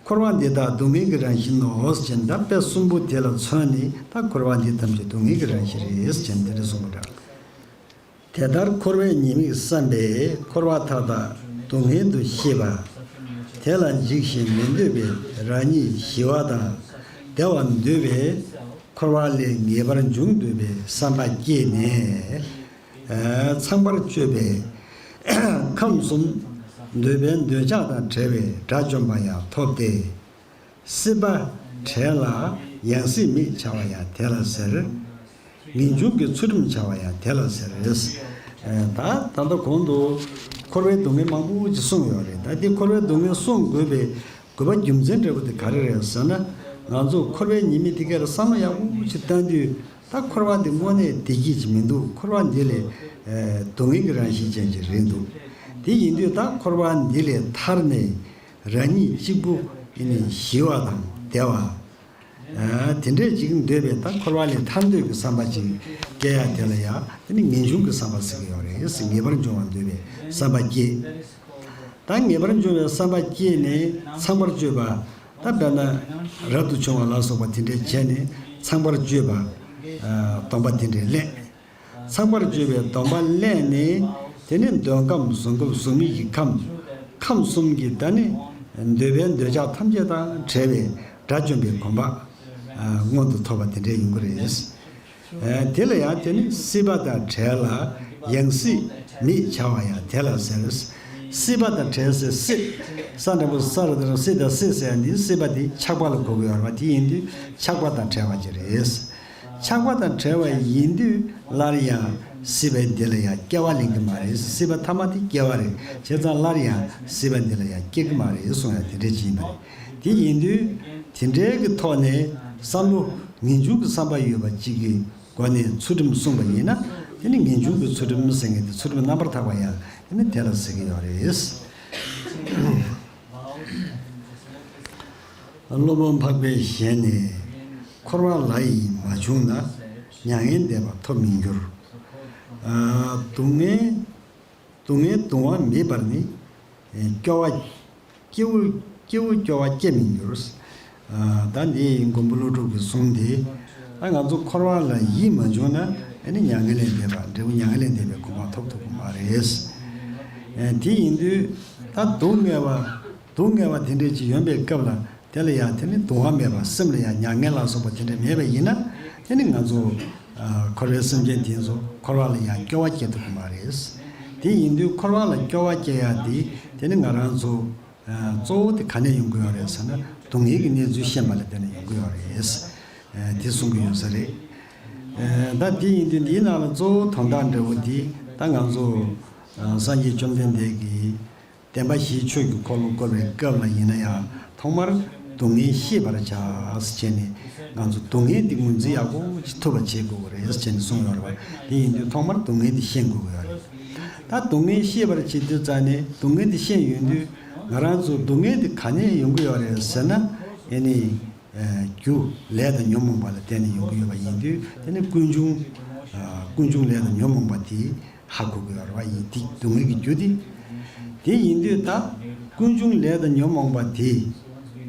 འཁོར་བ་འདི་དག་སྡུག་བསྔལ་གྱི་རང་བཞིན་ནོ་ཟེར་ན་ད་དཔེ་གསུམ་པོ་དེ་ལ་མཚོན་ནས་ད་འཁོར་བ་འདི་ཐམས་ཅད་སྡུག་བསྔལ་གྱི་རང་བཞིན་རེད་ཟེར་ན་དེ་འདྲ་གསུངས་པ་འདྲ། དེ་ལྟར་འཁོར་བའི་ཉེས་དམིགས་བསམ་པས་འཁོར་བ་མཐའ་དག་སྡུག་བསྔལ་དུ་ཤེས་པ། དེ་ལ་འཇིགས་ཤིང་མི་འདོད་པའི་རང་ཉིད་ཞི་བ་དང་བདེ་བ་འདོད་པས་འཁོར་བ་ལས་ངེས་པར་འབྱུང་འདོད་པའི་བསམ་པ་སྐྱེས་ནས། ཚངས་པར་སྤྱོད་པས་ཁམས་གསུམ་འདོད་པའི་འདོད་ཆགས་དང་བྲལ་བའི་དགྲ་བཅོམ་པ་ཡང་ཐོབ་སྟེ། སྲིད་པ་བྲལ་ལ་ཡང་སྲིད་མེད་བྱ་བ་ཡང་དེ་ལ་ཟེར། ངེས་འབྱུང་གི་ཚུལ་ཁྲིམས་བྱ་བ་ཡང་དེ་ལ་ཟེར། ད་ད་ལྟ་གོང་དུ་འཁོར་བའི་སྡུག་བསྔལ་མང་པོ་ཅིག་གསུངས་ཡོད་རེད། ད་འདི་འཁོར་བའི་སྡུག་བསྔལ་གསུང་དགོས་པའི་དགོས་པ་རྒྱུ་མཚན་འདྲ་པོ་དེ་ག་རེ་རེད་ཟེར་ན། ང་ཚོ་འཁོར་བའི་ཉེས་དམིགས་དེ་ག་རེ་བསམ་བློ་ཡག་པོ་ཅིག་བཏང་དུས་ད་འཁོར་བ་འདི་དངོས་གནས་བདེ་སྐྱིད་ཅིག་མི་འདུག་འཁོར་བ་འདི་ལས་སྡུག་བསྔལ་གྱི་རང་བཞིན་ཅན་ཅིག་རེད་འདུག་དེ་ཡིན་དུས་ད་འཁོར་བ་འདི་ལས་ཐར་ནས། རང་ཉིད་གཅིག་པུ་ཨེ་ནི་ཞི་བ་དང་བདེ་བ། ཨ་དེ་འདྲས་ཅིག་འདོད་པའི་ད་འཁོར་བ་ལས་ཐར་འདོད་ཀྱི་བསམ་པ་ཅིག་སྐྱེ་ཡ་དེ་ལ་ཡང་དེ་ནི་ངེས་འབྱུང་གི་བསམ་པ་ཟེར་གྱི་ཡོད་རེད། ངེས་པར་འབྱུང་བ་འདོད་པའི་བསམ་པ་སྐྱེ། ད་ངེས་པར་འབྱུང་བའི་བསམ་པ་སྐྱེས་ནས་ཚངས་པར་སྤྱོད་པ། ད་དཔེར་ན་རབ་ཏུ་བྱུང་བ་ལ་སོགས་པ་དེ་འདྲས་བྱས་ནས་ཚངས་པར་སྤྱོད་པ། ཨ་སྡོམ་པ་དེ་འདྲས་ལེན། ཚངས་པར་སྤྱོད་པའི་སྡོམ་པ་ལེན་ནས། དེ་ནས་འདོད་ཁམས་གཟུགས་ཁམས་གཟུགས་མེད་ཀྱི་ཁམས། ཁམས་གསུམ་གྱི་ད་ནི་འདོད་པའི་འདོད་ཆགས་ཐམས་ཅད་དང་བྲལ་བའི་དགྲ་བཅོམ་པའི་གོ་འཕང་མངོན་དུ་ཐོབ་པ་དེ་འདྲ་ཡོང་གི་རེད། དེ་ལ་ཡང་དེ་ནི་སྲིད་པ་དང་བྲལ་ལ་ཡང་སྲིད་མེད་བྱ་བ་ཡང་དེ་ལ་ཟེར། སྲིད་པ་དང་བྲལ་ཟེར་སྲིད། ས་འདྲ་པོ་ས་རུ་དང་སྲིད་དང་སྲིད་ཟེར་ཡང་འདི་སྲིད་པ་འདི་ཆགས་པ་ལ་གོ་དགོས་ཡོད་རེད་པ། དེ་ཡིན་དུས་ཆགས་པ་དང་བྲལ་བ་ཅིག་རེད། ཆགས་པ་དང་བྲལ་བ་ཡིན་དུས་སླར་ཡང་སྲིད་པ་འདི་ལ་ཡང་སྐྱེ་བ་ལེན་གྱི་མ་རེད། སྲིད་པ་ཐ་མ་དེ་སྐྱེ་བ་རེད། བྱས་ཙང་སླར་ཡང་སྲིད་པ་འདི་ལ་ཡང་སྐྱེ་གི་མ་རེད་གསུང་ཡ་དེ་འདྲ་ཅིག་ཡིན་པ་རེད། དེ་ཡིན་དུས་དེ་འདྲའི་གི་ཐོག་ནས་བསམ་བློ་ངེས་འབྱུང་གི་བསམ་པ་ཡོད་པ་གཅིག་གི་སྒོ་ནས་ཚུལ་ཁྲིམས་བསྲུངས་པ་ཡིན་ན། དེ་ནི་ངེས་འབྱུང་གི་ཚུལ་ཁྲིམས་ཟེར་མཁན་དེ་ཚུལ་ཁྲིམས་རྣམ་པར་དག་པ་ཡང་དེ་ནི་དེ་ལ་ཟེར་གྱི་ཡོད་རེད། སློབ་དཔོན་འཕགས་པའི་ཞལ་ནས། འཁོར་བ་ལ་ཡིད་མ་བྱུང་ན། མྱ་ངན་འདས་པ་ཐོབ་མི་འགྱུར། སྡུག་བསྔལ་སྡུག་བསྔལ་གདུང་བ་མེད་པར་ནི། སྐྱོ་བ། སྐྱེ་བོ། སྐྱེ་བོ་སྐྱོ་བ་སྐྱེ་མི་འགྱུར། ད་འདི་མགོན་པོ་ཀླུ་སྒྲུབ་ཀྱི་གསུང་དེ། ད་ང་ཚོ་འཁོར་བ་ལ་ཡིད་མ་བྱུང་ན་ཨ་ནི་མྱ་ངན་ལས་འདས་པ་འབྲས་བུ་མྱ་ངན་ལས་འདས་པའི་གོ་འཕང་ཐོབ་ཐུབ་ཀྱི་མ་རེད། དེ་ཡིན་དུས་ད་སྡུག་བསྔལ་བ། སྡུག་བསྔལ་བ་དེ་འདྲས་ཅིག་ཡོང་པའི་སྐབས་ལ། དེ་ལ་ཡང་དེ་ནི་གདུང་བ་མེད་པ། སེམས་ལ་ཡང་མྱ་ངན་ལ་སོགས་པ་དེ་འདྲ་མེད་པ་ཡིན་ན། དེ་ནི་ང་ཚོ་འཁོར་བའི་སེམས་ཅན་དེ་ཚོ་འཁོར་བ་ལ་ཡང་སྐྱོ་བ་སྐྱེ་ཐུབ་ཀྱི་མ་རེད། དེ་ཡིན་དུས་འཁོར་བ་ལ་སྐྱོ་བ་སྐྱེ་ཡ་དེ་དེ་ནི་ང་རང་ཚོ་གཙོ་བོ་དེ་ག་ནས་ཡོང་གི་ཡོད་རེད་ཟེར་ན། སྡུག་བསྔལ་གྱི་གནས་ཚུལ་ཤེས་པ་ལ་བརྟེན་ནས་ཡོང་གི་ཡོད་རེད། དེ་གསུང་གི་ཡོད་ས་རེད། ད་དེ་ཡིན་དུས་འདིའི་ནང་ལ་གཙོ་བོ་དོན་དག་འདྲ་བོ་དེ་ད་ང་ཚོ་སངས་རྒྱས་བཅོམ་ལྡན་འདས་ཀྱིས། བདེན་པ་བཞིའི་ཆོས་ཀྱི་འཁོར་ལོ་བསྐོར་བའི་སྐབས་ལ་ཡིན་ན་ཡང་ཐོག་མར་སྡུག་བསྔལ་ཤེས་པར་བྱ་ཟེར་བྱས་ནས། ང་ཚོ་སྡུག་བསྔལ་འདི་ངོས་འཛིན་ཡག་པོ་ཅིག་ཐུབ་པ་བྱེད་དགོས་ཀྱི་རེད་ཟེར་བྱས་ནས་གསུངས་ཡོད་རེད་པ། དེ་ཡིན་དུས་ཐོག་མར་སྡུག་བསྔལ་འདི་ཤེས་དགོས་ཀྱི་ཡོད་རེད། ད་སྡུག་བསྔལ་ཤེས་པར་བྱེད་དུས་ཙང་ནས་སྡུག་བསྔལ་འདི་ཤེས་ཡོང་དུས་ང་རང་ཚོ་སྡུག་བསྔལ་འདི་ག་ནས་ཡོང་གི་ཡོད་རེད་ཟེར་ན། ཨེ་ནི། རྒྱུ་ལས་དང་ཉོན་མོངས་པ་ལ་བརྟེན་ནས་ཡོང་གི་ཡོད་པ་ཡིན་དུས། དེ་ནི་ཀུན་འབྱུང་། ཀུན་འབྱུང་ལས་དང་ཉོན་མོངས་པ་དེ་ཧ་གོ་དགོས་པ་ཡིན། དེ་སྡུག་བསྔལ་གྱི་རྒྱུ་དེ། དེ་ཡིན་དུས་ད་ཀུན་འབྱུང་ལས་དང་ཉོན་མོངས་པ་དེ་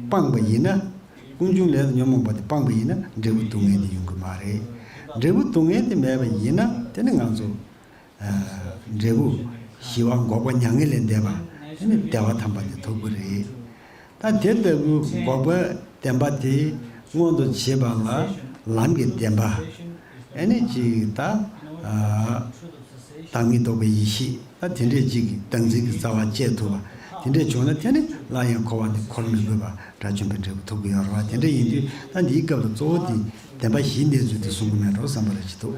སྤངས་པ་ཡིན་ན། ཀུན་འབྱུང་ལས་དང་ཉོན་མོངས་པ་དེ་སྤངས་པ་ཡིན་ན་འབྲས་བུ་སྡུག་བསྔལ་དེ་ཡོང་གི་མ་རེད། འབྲས་བུ་སྡུག་བསྔལ་དེ་མེད་པ་ཡིན་ན་དེ་ནི་ང་ཚོ། འབྲས་བུ་ཞི་བ་འགོག་པ་མྱ་ངན་ལས་འདས་པ། ཨ་ནི་བདེ་བ་ཐམ་པ་དེ་ཐོབ་ཀྱི་རེད། ད་དེ་ལྟ་བུའི་འགོག་པའི་བདེན་པ་དེ་མངོན་དུ་བྱེད་པ་ལ་ལམ་གྱི་བདེན་པ། ཨ་ནི་ཅིག་ད་བདག་མེད་རྟོགས་པའི་ཡེ་ཤེས། ད་དེ་འདྲས་ཅིག་གི་བདག་འཛིན་གྱི་རྩ་བ་བཅད་ཐུབ་པ། དེ་འདྲས་བྱུང་ན་དེ་ནི་སླར་ཡང་འཁོར་བ་འདི་འཁོར་མི་དགོས་པ། དགྲ་བཅོམ་པའི་འབྲས་བུ་ཐོབ་ཀྱི་ཡོད་རེད་པ། དེ་འདྲས་ཡིན་དུས་ད་འདིའི་སྐབས་ལ་གཙོ་བོ་དེ་བདེན་པ་བཞིའི་གནས་ཚུལ་དེ་གསུང་གི་མེད་འགྲོ་བསམ་པ་རེ་ཅིག་འདུག།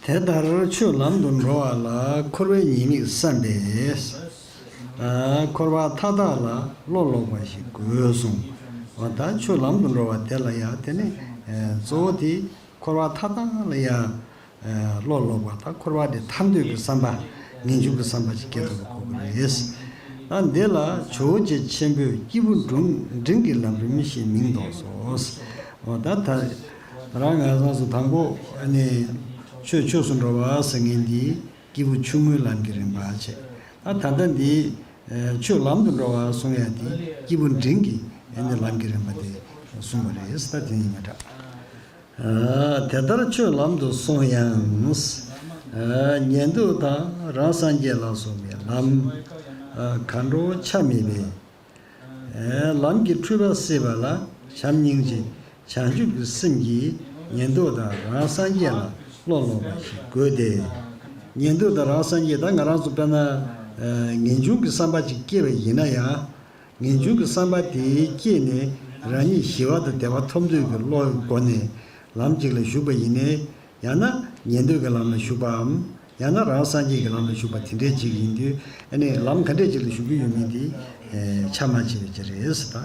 དེ་ལྟར་ཆོས་ལམ་དུ་འགྲོ་བ་ལ་འཁོར་བའི་ཉེས་དམིགས་བསམ་པས། ཨ། འཁོར་བ་མཐའ་དག་ལ་བློ་ལོག་པ་ཞིག་དགོས་གསུངས། འོ་ད་ཆོས་ལམ་དུ་འགྲོ་བ་དེ་ལ་ཡང་དེ་ནི་ཨ་གཙོ་བོ་དེ་འཁོར་བ་མཐའ་དག་ལ་ཡང་ཨ་བློ་ལོག་པ་དང་འཁོར་བ་དེ་ཐར་འདོད་ཀྱི་བསམ་པ། ངེས་འབྱུང་གི་བསམ་པ་ཞིག་སྐྱེ་ཐུབ་པ་དགོས་ཀྱི་རེད། ད་འདི་ལ་ཇོ་བོ་རྗེ་ཆེན་པོས་སྐྱེས་བུ་འབྲིང་འབྲིང་གི་ལམ་རིམ་ཞེས་མིང་འདོགས་སོ། འོ་ད་ད་རང་ང་རང་ཚོ་དང་པོ་ཨ་ནི་ཆོས་ཆོས་སུ་འགྲོ་བ་ཟེར་མཁན་འདི་སྐྱེས་བུ་ཆུང་ངུའི་ལམ་གྱི་རིམ་པ་བྱས། ད་ད་ལྟ་འདི་ཆོས་ལམ་དུ་འགྲོ་བ་གསུང་ཡ་འདི་སྐྱེས་བུ་འབྲིང་གི་ཨ་ནི་ལམ་གྱི་རིམ་པ་དེ་གསུངས་པ་རེད། ད་དེ་ཡིན་ན་འདྲ། དེ་ལྟར་ཆོས་ལམ་དུ་སོང་ཡང་། ཉན་ཐོས་དང་རང་སངས་རྒྱས་ལ་སོགས་པའི་ལམ་གར་འགྲོ་ཆ་མེད་པས། ལམ་གྱི་འཁྲུལ་པ་སེལ་བ་ལ་བྱམས་སྙིང་རྗེ་བྱང་ཆུབ་ཀྱི་སེམས་ཀྱིས་ཉན་ཐོས་དང་རང་སངས་རྒྱས་ལ་བློ་ལོག་པ་ཞིག་དགོས་ཏེ། ཉན་ཐོས་དང་རང་སངས་རྒྱས། ད་ང་རང་ཚོ་དཔེར་ན་ངེས་འབྱུང་གི་བསམ་པ་ཅིག་སྐྱེས་པ་ཡིན་ན་ཡང་། ངེས་འབྱུང་གི་བསམ་པ་དེ་སྐྱེས་ནས་རང་ཉིད་ཞི་བ་དང་བདེ་བ་ཐོབ་འདོད་ཀྱི་བློའི་སྒོ་ནས་ལམ་གཅིག་ལ་ཞུགས་པ་ཡིན་ནའི། ཡང་ན་ཉན་ཐོས་ཀྱི་ལམ་ལ་ཞུགས་པའམ། ཡང་ན་རང་སངས་རྒྱས་ཀྱི་ལམ་ལ་ཞུགས་པ་དེ་འདྲའི་གཅིག་ཡིན་དུས། ཨ་ནི་ལམ་ག་འདྲས་ཅིག་ལ་ཞུགས་ཀྱི་ཡོད་མེད་དེ་ཆ་མ་ཕྱེ་བ་ཅིག་རེད་ཟེར།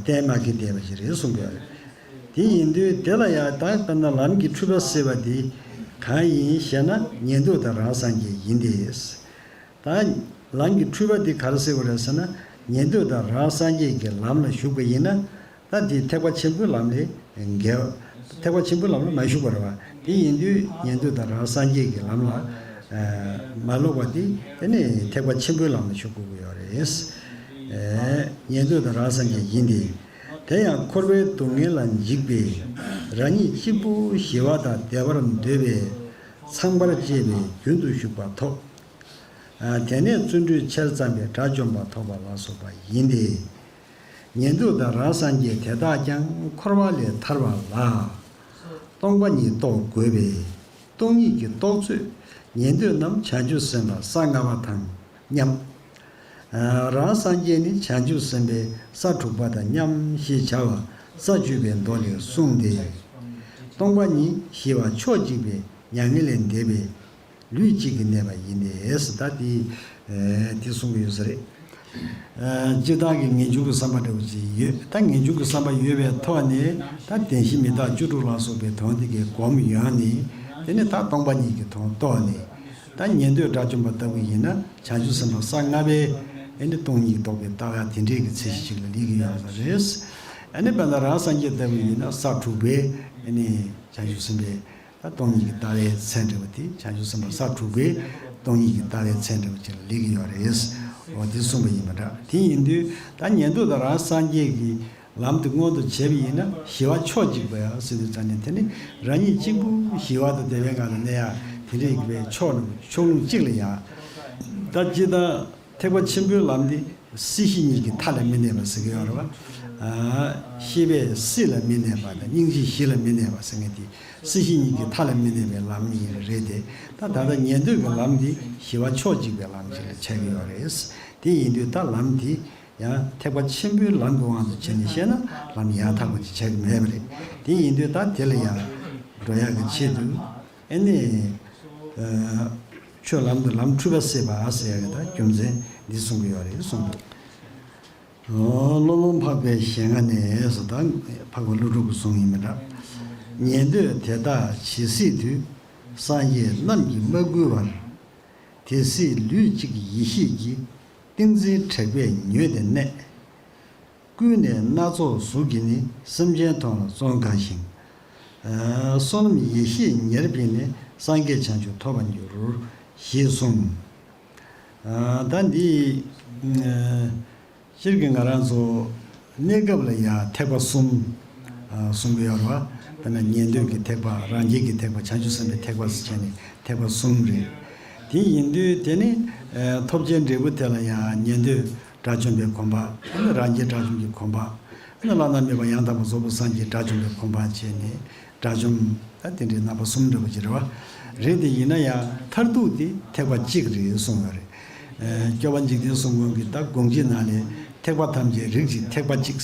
ད་གཏན་མ་འཁེལ་བསྡད་པ་ཅིག་རེད་གསུང་གི་ཡོད་རེད། དེ་ཡིན་དུས་དེ་ལ་ཡང་ད་ལྟ་ན་ལམ་གྱི་འཁྲུལ་པ་སེལ་བ་དེ་གང་ཡིན་ཞེ་ན། ཉན་ཐོས་དང་རང་སངས་རྒྱས་ཡིན་ཏེ། ད་ལམ་གྱི་འཁྲུལ་པ་འདི་ག་རེ་སེལ་དགོས་རེད་ཟེར་ན། ཉན་ཐོས་དང་རང་སངས་རྒྱས་ཀྱི་ལམ་ལ་ཞུགས་པ་ཡིན་ན། ད་འདི་ཐེག་པ་ཆེན་པོའི་ལམ་ལས་འགལ། ཐེག་པ་ཆེན་པོའི་ལམ་ལ་མ་ཞུགས་པ་རེད་པ། དེ་ཡིན་དུས་ཉན་ཐོས་དང་རང་སངས་རྒྱས་ཀྱི་ལམ་ལ་མ་ལོག་པ་དེ། དེ་ནི་ཐེག་པ་ཆེན་པོའི་ལམ་ལ་ཞུགས་དགོས་ཀྱི་ཡོད་རེད། ཉན་ཐོས་དང་རང་སངས་རྒྱས་ཡིན་ཏེ། དེ་ཡང་འཁོར་བའི་སྡུག་བསྔལ་ལ་འཇིགས་པས། རང་ཉིད་གཅིག་པུ་ཞི་བ་དང་བདེ་བར་འདོད་པས། ཚངས་པར་སྤྱད་པས་རྒྱུན་དུ་ཞུགས་པ་ཐོབ། དེ་ནས་བརྩོན་འགྲུས་ཆེར་བརྩམས་པས་དགྲ་བཅོམ་པ་ཐོབ་པ་ལ་སོགས་པ་ཡིན་ཏེ། ཉན་ཐོས་དང་རང་སངས་རྒྱས་དེ་དག་ཀྱང་འཁོར་བ་ལས་ཐར་བ་ལ། སྟོང་པ་ཉིད་རྟོགས་དགོས་པས། སྟོང་ཉིད་ཀྱི་རྟོགས་ཚོད་ཉན་ཐོས་རྣམས་བྱང་ཆུབ་སེམས་དཔའ་ས་ལྔ་པ་དང་མཉམ། རང་སངས་རྒྱས་ནི་བྱང་ཆུབ་སེམས་དཔའི་ས་དྲུག་པ་དང་མཉམ་ཞེས་བྱ་བ་ས་བཅུ་པའི་མདོ་ལས་གསུངས་ཏེ། སྟོང་པ་ཉིད་ཞི་བ་ཕྱོགས་གཅིག་པའི་མྱ་ངན་ལས་འདས་པའི་ལུས་གཅིག་གིས་གནས་པ་ཡིན་ཏེ་ཟེར། ད་དེ་དེ་གསུང་གི་ཡོད་ས་རེད། སྤྱིར་བཏང་གི་ངེས་འབྱུང་གི་བསམ་པ་འདྲ་བོ་ཅིག་ཡོད། ད་ངེས་འབྱུང་གི་བསམ་པ་ཡོད་པའི་ཐོག་ནས་ད་བདེན་བཞི་མི་རྟག་བཅུ་དྲུག་ལ་སོགས་པའི་དོན་དེ་གའི་སྒོམ་ཡོང་ནས། དེ་ནས་ད་སྟོང་པ་ཉིད་ཀྱི་དོན་རྟོགས་ནས། ད་ཉན་ཐོས་དགྲ་བཅོམ་པ་ལྟ་བུ་ཡིན་ན་བྱང་ཆུབ་སེམས་དཔའ་ས་ལྔ་པའི་ཨ་ནི་སྟོང་ཉིད་རྟོགས་པའི་ལྟ་བ་དེ་འདྲའི་གི་ཚད་གཞི་ཅིག་ལ་སླེབས་ཀྱི་ཡོད་ས་རེད། ཨ་ནི་དཔེར་ན་རང་སངས་རྒྱས་ལྟ་བུ་ཡིན་ན་ས་དྲུག་པའི་ཨ་ནི་བྱང་ཆུབ་སེམས་དཔའི་ད་སྟོང་ཉིད་ཀྱི་ལྟ་བའི་ཚད་འདྲ་བོ་དེ། བྱང་ཆུབ་སེམས་དཔའ་ས་དྲུག་པའི་སྟོང་ཉིད་ཀྱི་ལྟ་བའི་ཚད་འདྲ་བོ་ཅིག་ལ་སླེབས་ཀྱི་ཡོད་རེད། འོ་དེ་གསུངས་པ་ཡིན་པ་འདྲ། དེ་ཡིན་དུས་ད་ཉན་ཐོས་དང་རང་སངས་རྒྱས་ཀྱི་ལམ་དེ་མངོན་དུ་བྱས་པ་ཡིན་ན་ཞི་བ་ཕྱོགས་གཅིག་པ་ཡང་ཟེར་དུས་ཙང་ནས། དེ་ནི་རང་ཉིད་གཅིག་པུ་ཞི་བ་དང་བདེ་བའི་ངང་ལ་གནས་ཡ་དེ་འདྲའི་གི་བའི་ཕྱོགས་ནི་ཕྱོགས་ལྷུང་གཅིག་ལ་ཡ། ད་སྤྱིར་བཏང་ཐེག་པ་ཆེན་པོའི་ལམ་འདི་སྲིད་ཞི་གཉིས་ཀྱི་མཐའ་ལ་མི་གནས་པ་ཟེར་གྱི་ཡོད་རེད་བ། ཨ། ཤེས་པས་སྲིད་ལ་མི་གནས་པ་དང་སྙིང་རྗེས་ཞི་ལ་མི་གནས་པ་ཟེར་མཁན་དེ་སྲིད་ཞི་གཉིས་ཀྱི་མཐའ་ལ་མི་གནས་པའི་ལམ་ཡིན་རེད་དེ། ད་ད་ལྟ་ཉན་ཐོས་ཀྱི་ལམ་འདི་ཞི་བ་ཕྱོགས་གཅིག་པའི་ལམ་ཞིག་ལ་ཆགས་ཀྱི་ཡོད་རེད། དེ་ཡིན་དུས་ད་ལམ་འདི་ཡང་ཐེག་པ་ཆེན་པོའི་ལམ་གྱི་དབང་དུ་བྱས་ནས་བཤད་ན་ལམ་ཡང་དག་པ་ཅིག་ཆགས་ཀྱི་མེད་པ་རེད། དེ་ཡིན་དུས་ད་དེ་ལ་ཡང་འགྲོ་ཡག་གི་ཆེད་དུ། ཨ་ནི། ཨ། ཆོས་ལམ་དུ་ལམ་འཁྲུལ་པ་སེལ་བ་ཟེར་ཡག་གི་ད་རྒྱུ་མཚན་འདི་གསུང་གི་ཡོད་རེད་གསུངས་འདུག། ཨོ། སློབ་དཔོན་འཕགས་པའི་ཞལ་སྔ་ནས་ཟེར། ད་འཕགས་པ་ཀླུ་སྒྲུབ་ཀྱིས་གསུངས་ཡིན་མིན་འདྲ། ཉན་ཐོས་དེ་དག་ཇི་སྲིད་དུ། སངས་རྒྱས་རྣམས་ཀྱིས་མ་བསྐུལ་བར། དེ་སྲིད་ལུས་གཅིག་ཡེ་ཤེས་ཀྱི། ཏིང་འཛིན་དྲེགས་པས་ཉོས་ཏེ་གནས། བསྐུལ་ནས་སྣ་ཚོགས་གཟུགས་ཀྱིས་ནི། སེམས་ཅན་མཐོང་ལ་བཙོན་བཀང་ཞིང་། ཨ། བསོད་ནམས་ཡེ་ཤེས་ཉེར་སྦྱིན་ནས། སངས་རྒྱས་བྱང་ཆུབ་ཐོབ་པར་འགྱུར། ཞེས་གསུངས། ཨ། ད་འདི། ཨ། སྤྱིར་གྱི་ང་རང་ཚོ་གནས་སྐབས་ལ་ཡང་ཐེག་པ་གསུམ། ཨ། གསུང་གི་ཡོད་རེད་བ། དཔེར་ན་ཉན་ཐོས་ཀྱི་ཐེག་པ། རང་རྒྱལ་གྱི་ཐེག་པ། བྱང་ཆུབ་སེམས་དཔའི་ཐེག་པ་ཟེར་བྱས་ནས་ཐེག་པ་གསུམ་རེད། དེ་ཡིན་དུས་དེ་ནི། ཨ། ཐོབ་བྱའི་འབྲས་བུ་དེ་ལ་ཡང་ཉན་ཐོས་དགྲ་བཅོམ་པའི་གོ་འཕང་། ཨ་ནི་རང་རྒྱལ་དགྲ་བཅོམ་གྱི་གོ་འཕང་། ཨ་ནི་བླ་ན་མེད་པ་ཡང་དག་པར་རྫོགས་པའི་སངས་རྒྱས་དགྲ་བཅོམ་པའི་གོ་འཕང་བྱས་ནས་དགྲ་བཅོམ། ད་དེ་འདྲའི་རྣམ་པ་གསུམ་འདྲ་པོ་ཅིག་རེད་བ། རེད་དེ་ཡིན་ན་ཡང་མཐར་ཐུག་དེ་ཐེག་པ་གཅིག་རེད་གསུངས་ཡོད་རེད། ཨ། སྐྱོབ་པ་འཇིག་རྟེན་གསུམ་མགོན་གྱིས་ད་དགོངས་གཅིག་ནང་ལས་ཐེག་པ་ཐམས་ཅད་རིགས་ཀྱི་ཐེག་པ་གཅིག།